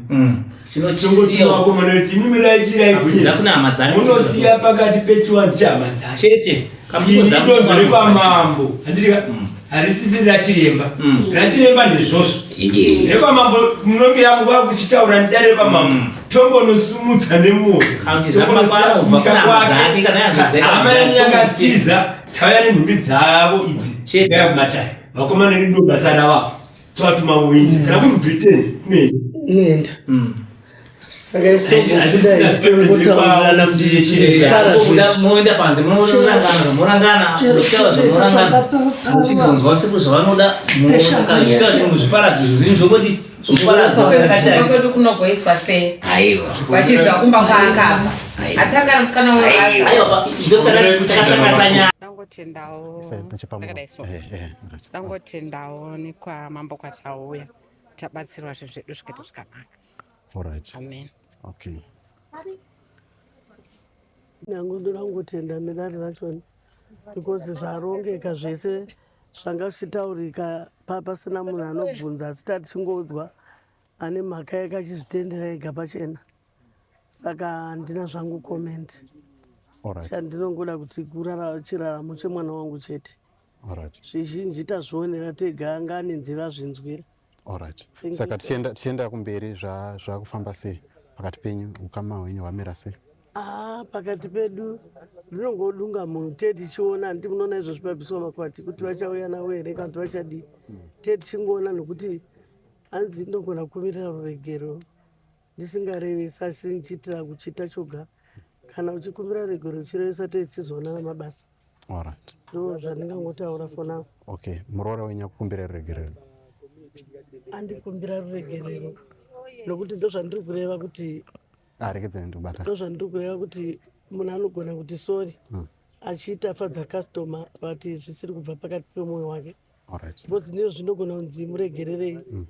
Chinotongotuma vakomana kuti imi muraichirai Za kuna hama dzake. Munosiya pakati pechiwanzi chehama dzake. Chete. Iri idonzvo rekwamambo, handitika? Harisisiri rachiremba. Rachiremba ndezvozvo, rekwamambo munonge yamuka kuchitaura nedare rekwamambo, tongonosumudza nemoto. Zambapano ubva kuna hama dzake kana hanzvadzi dzake. Hama yenyu yakatiza, tauya nenhumbi dzavo idzi kumatare. Vakomana vedu ndo basa ravavo, tovatuma uinde kana kuri Britain kunoenda. Nenda. Saka isu Hazvisina tongotaurirana kuti zviparadzwe. Moenda panze, munorangana, morangana, muchitaura zvamorangana, muchizonzwa sekuru zvavanoda, mukazvitaura chimwe muzviparadzwe zvinhu zvokodi zvoparadzwa Kumba kwedu kunogoiswa sei? Aiwa. Vachiziva kumba kwaakabva atangana musikana webasa. Ndosaka Ndangotendawo. Isa nechepamwe. Ndakadai so. Right. Ndangotendawo nekwamambo kwatauya, tabatsirwa zvinhu zvedu zvikaita zvakanaka. Alright. Amen. Okay. Nyangu ndoda kungotenda nedare rachona because zvarongeka zvese zvanga zvichitaurika pasina munhu anobvunza, asi tatichingoudzwa ane mhaka yake achizvitendera ega pachena, saka handina zvangu comment. Alright. Chandinongoda kuti kurara chiraramo chemwana wangu chete. Alright. Zvizhinji tazvionera tega, anga ane nzeve azvinzwira. Alright. Thank Saka you. tichienda kumberi, zvakufamba sei pakati penyu? Ukama hwenyu hwamira sei? Ah, pakati pedu rinongodunga munhu te tichiona, handiti munoona izvozvi pabviswa makwati kuti vachauya navo here kana kuti vachadii, te tichingoona, nokuti hanzi ndinogona kumirira ruregero ndisingarevesi, asi ndichiitira kuchita choga. Kana uchikumbira ruregero uchirevesa, te tichizoona mabasa. Alright. Ndo zvandingangotaura for now. Okay. Muroora wenyu akukumbira ruregerero? Andikumbira ruregerero nokuti ndo zvandiri kureva kuti Ah, regedzai ndikubata. Ndo zvandiri kureva kuti munhu anogona kuti sorry. achiita fadza customer but zvisiri kubva pakati pemwoyo wake because ndizvo zvinogona kunzi muregererei mm.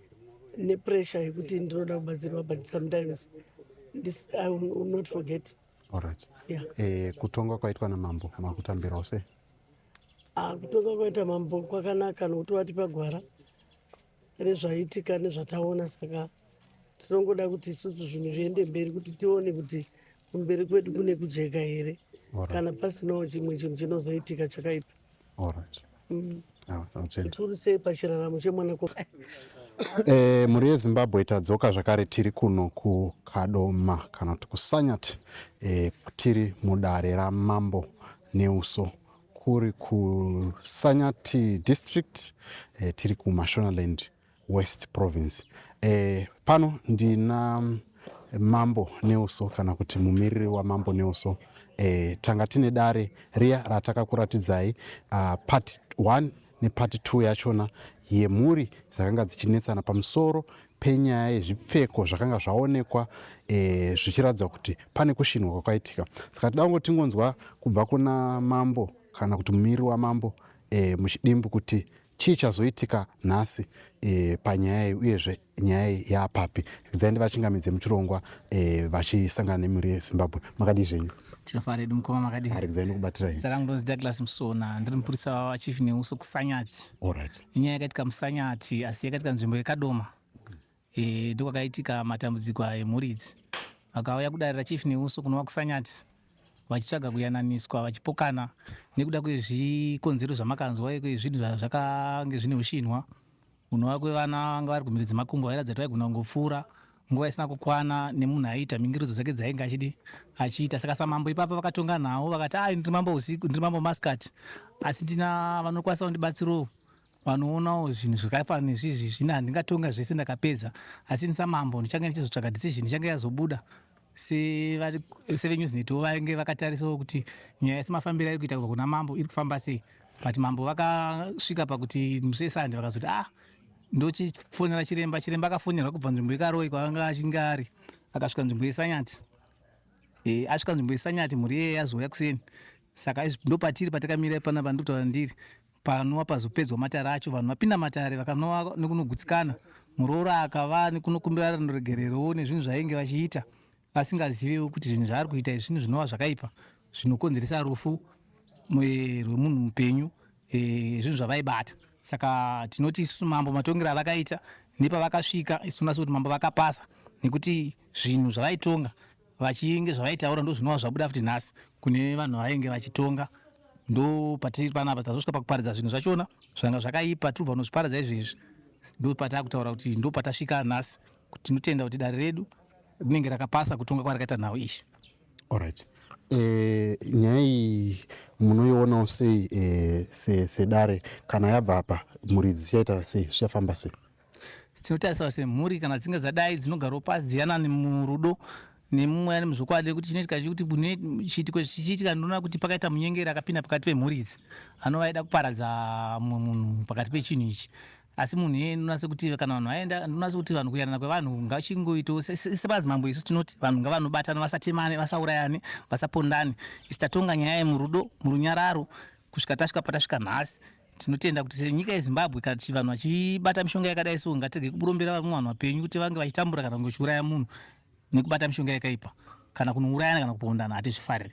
nepressure yekuti ndinoda kubatsirwa but sometimes this, i will not forget Alright. Yeah. Eh, kutonga kwaitwa namambo makutambirawo sei? Ah, kutonga kwaita mambo kwakanaka nokuti watipa gwara rezvaitika nezvataona saka tinongoda kuti isusu zvinhu zviende mberi kuti tione kuti kumberi kwedu kune kujeka here kana pasinawo chimwe chinhu chinozoitika chakaipa mm. zvikuru sei pachiraramo chemwana eh, mhuri yezimbabwe tadzoka zvakare tiri kuno kukadoma kana kuti kusanyat eh, tiri mudare ramambo neuso kuri kusanyati district eh, tiri kumashonaland West Province. E, pano ndina mm, Mambo Neuso kana kuti mumiriri waMambo Neuso. E, tanga tine dare riya ratakakuratidzai uh, part 1 nepart 2 yachona yemhuri dzakanga dzichinetsana pamusoro penyaya yezvipfeko zvakanga zvaonekwa e, zvichiratidza kuti pane kushinwa kwakaitika. Saka tida kungo tingonzwa kubva kuna mambo kana kuti mumiriri wamambo e, muchidimbu kuti Chii chazoitika nhasi e, panyaya iyi uyezve nyaya iyi yaapapi? Regai ndivachingamidze muchirongwa e, vachisangana nemhuri yeZimbabwe. Makadii zvenyu? Tinofara hedu mukoma, makadii? Regai ndikubatira Zita rangu ndonzi Douglas Musona, ndiri mupurisa waChief Neuso kuSanyati. Alright. Inyaya yakaitika muSanyati asi yakaitika nzvimbo yeKadoma. E, ndokwakaitika matambudziko aya emhuri idzi. Vakauya kudare raChief Neuso kunova kuSanyati vachitsvaga kuyananiswa vachipokana nekuda kwezvikonzero zvamakanzwa kwezvinhu zvakange zvine ushinwa hunova kwevana vanga vari kumhiri dzemakumbo vairatidza kuti vaigona kungopfuura nguva isina kukwana nemunhu aiita mingiridzo dzake dzainge achidi achiita saka samambo ipapa vakatonga nhau vakati ai ndiri mambo usiku ndiri mambo masikati asi ndina vanokwanisa kundibatsirawo vanoonawo zvinhu zvakafanana nezvizvi zvino handingatonga zvese ndakapedza asi ini samambo ndichange ndichizotsvaga decision ichange yazobuda seveNewsNetwo vainge vakatarisawo kuti nyaya semafambiro airi kuita kubva kuna mambo iri kufamba sei but mambo vakasvika pakuti musi wesande vakazoti ah ndochifonera chiremba chiremba akafonerwa kubva nzvimbo yekaroi kwaanga achinge ari akasvika nzvimbo yesanyati e, asvika nzvimbo yesanyati mhuri iyeye yazouya kuseni saka ndopatiri patakamira panapa ndikutaura ndiri Panova pazopedzwa matare acho vanhu vapinda matare vakanova nekunogutsikana muroora akava nekunokumbira ruregererowo nezvinhu zvainge vachiita vasingazivewo kuti zvinhu zvaari kuita izvi zvinhu zvinova zvakaipa zvinokonzeresa rufu rwemunhu mupenyu eh, zvinhu zvavaibata saka tinoti isusu mambo matongero avakaita nepavakasvika isu tinoona sekuti mambo vakapasa nekuti zvinhu zvavaitonga vachinge zvavaitaura ndozvinova zvabuda futi nhasi kune vanhu vainge vachitonga ndo patiri panapa tazosvika pakuparadza zvinhu zvachona zvanga zvakaipa tiri kubva kunozviparadza izvezvi ndo patakutaura kuti ndo patasvika nhasi tinotenda kuti dare redu rinenge rakapasa kutonga kwarakaita nhau iyi Alright. E, nyaya iyi munoionawo sei e, sedare kana yabva apa mhuri dzichaita sei zvichafamba sei Tinotarisa semhuri kana dzinge dzadai dzinogarawo pasi dziyanane murudo nemumweya nemuzvokwadi nekuti chinoitika chekuti kune chiitiko chichiitika ndinoona kuti pakaita munyengeri akapinda pakati pemhuri idzi anova aida kuparadza mumwe munhu pakati pechinhu ichi asi munhu iyeye ndinoona sekuti kana vanhu vaenda ndinoona sekuti vanhu kuyanana kwevanhu ngachingoitawo semadzimambo isu tinoti vanhu ngavanobatana vasatemane vasaurayane vasapondane isu tatonga nyaya yemurudo murunyararo kusvika tasvika patasvika nhasi Tinotenda kuti senyika yeZimbabwe kana tichi vanhu vachibata mishonga yakadai so ngatirege kurombera vamwe vanhu vapenyu kuti vange vachitambura kana kunge vachiuraya munhu nekubata mishonga yakaipa kana kunourayana kana kupondana hatizvifariri.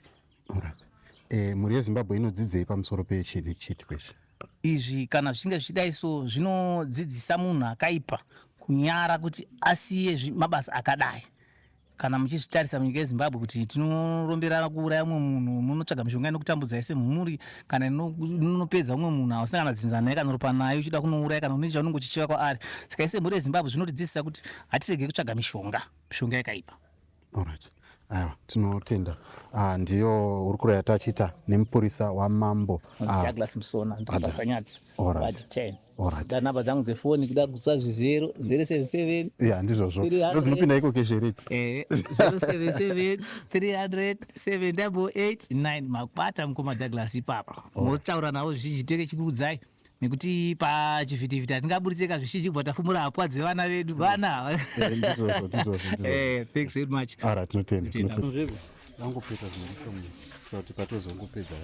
Alright. Eh, mhuri yeZimbabwe inodzidzei pamusoro pechinhu chiitiko ichi? Izvi kana zvichinge zvichidai so zvinodzidzisa munhu akaipa kunyara kuti asiye mabasa akadai. Kana muchizvitarisa munyika yeZimbabwe kuti tinoromberana kuuraya mumwe munhu, munotsvaga mishonga inokutambudzai semhuri kana inopedza mumwe munhu ausina kana dzinza naye kana ropa naye uchida kunouraya kana une chaunenge uchichiva kwaari. Saka ise mhuri yeZimbabwe zvinotidzidzisa kuti hatirege kutsvaga mishonga, mishonga yakaipa. Alright. Aiwa, tinotenda. Ah, ndiyo hurukuro yatachiita nemupurisa wamambo ah, Douglas Musona ndipasanyati Alright. 10. Alright. Da namba dzangu dzefoni kuda kusa zvizero 077 Ya, ndizvozvo. Ndozvinopinda iko keshe Eh, 077 300 7889 makwata mukoma Douglas ipapa. Motaura navo zvizhinji tenge chikuudzai nekuti pachivhitivhiti hatingaburitseka zvizhinji kubva tafumura hapwa dzevana vedu vana. Eh, ndizvozvo, ndizvozvo, ndizvozvo. Eh, thanks very much. Alright, tinotenda. Tinotenda. Vangopeta zvinoisa munhu. Kuti patozongopedza.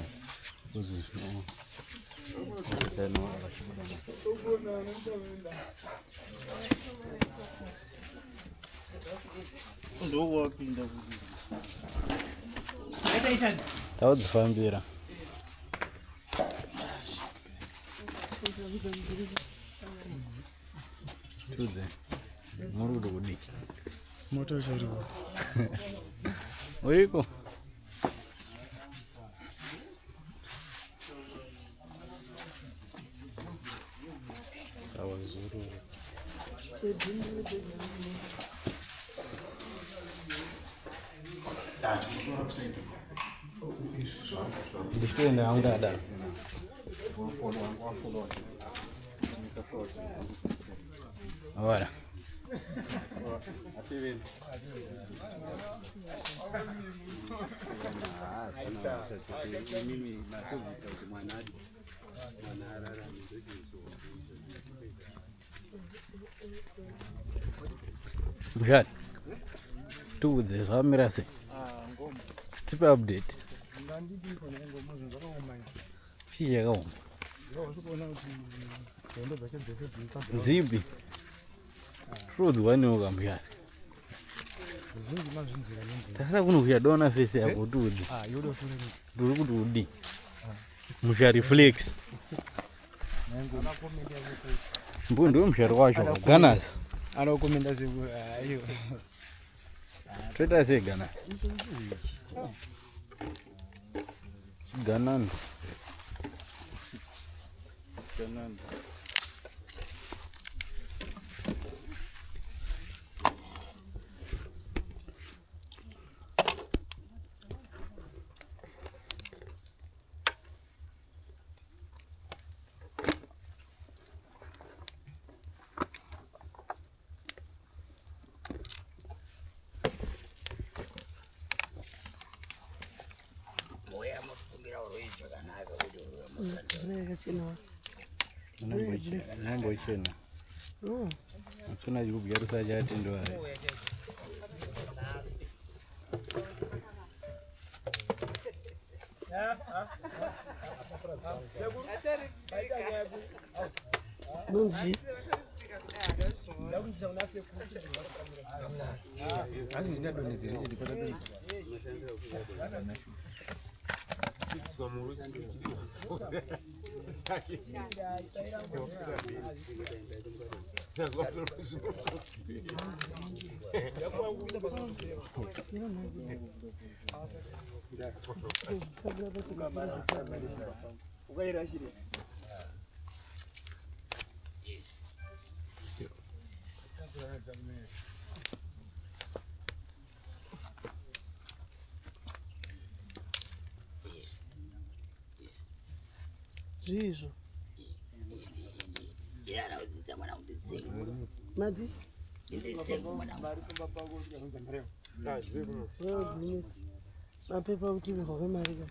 Ndokuwapinda taudzifambira. Tudze muri kuti kudii? Moto chiripo. Uriko? Awazurura. Ndichitoenda hangu ndakadaro. Ora. Mshari, tiudze zvamira sei? Tipe update. Chii chakaoma? Dzipi? Tiudzwanewo kamshari. Tasada kuno kuchadona fesi yako tiudze. Ndiri kuti udii? Mushari flex. Mbu ndiwe mushari wacho Ganas. Anokomenda sekuru aiwa. Toita sei Ganas? Ganando. Ganando. Nambochena. Achuna chikubyarusa chatendwa. Nonzi Zvizvo. Irara udzidza mwana kuti sengu. Madzi? Ndiri sengu mwana. Mapepa ekutumirwa kwemari ka.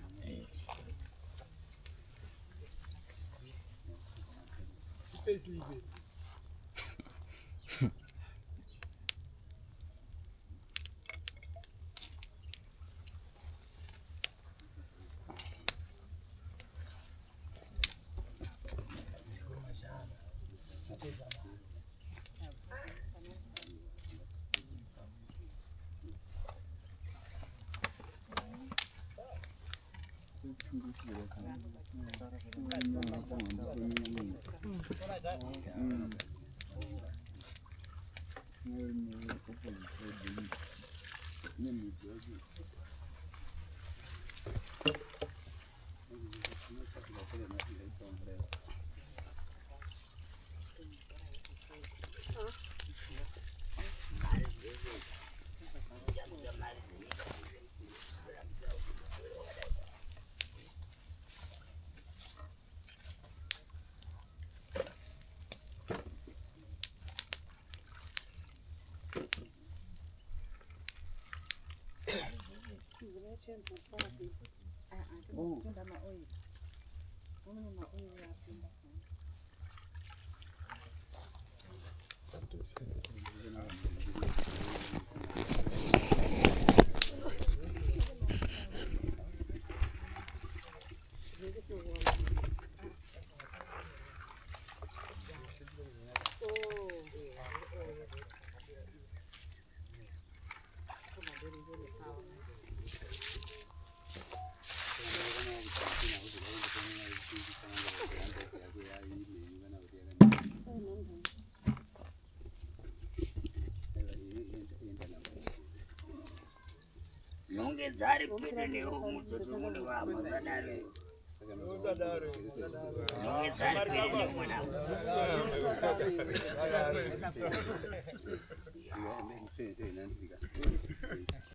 Munongedza ari pedo newe mudzoke mune vamwe usadaro. Munongedza ari pedo newe mwanangu.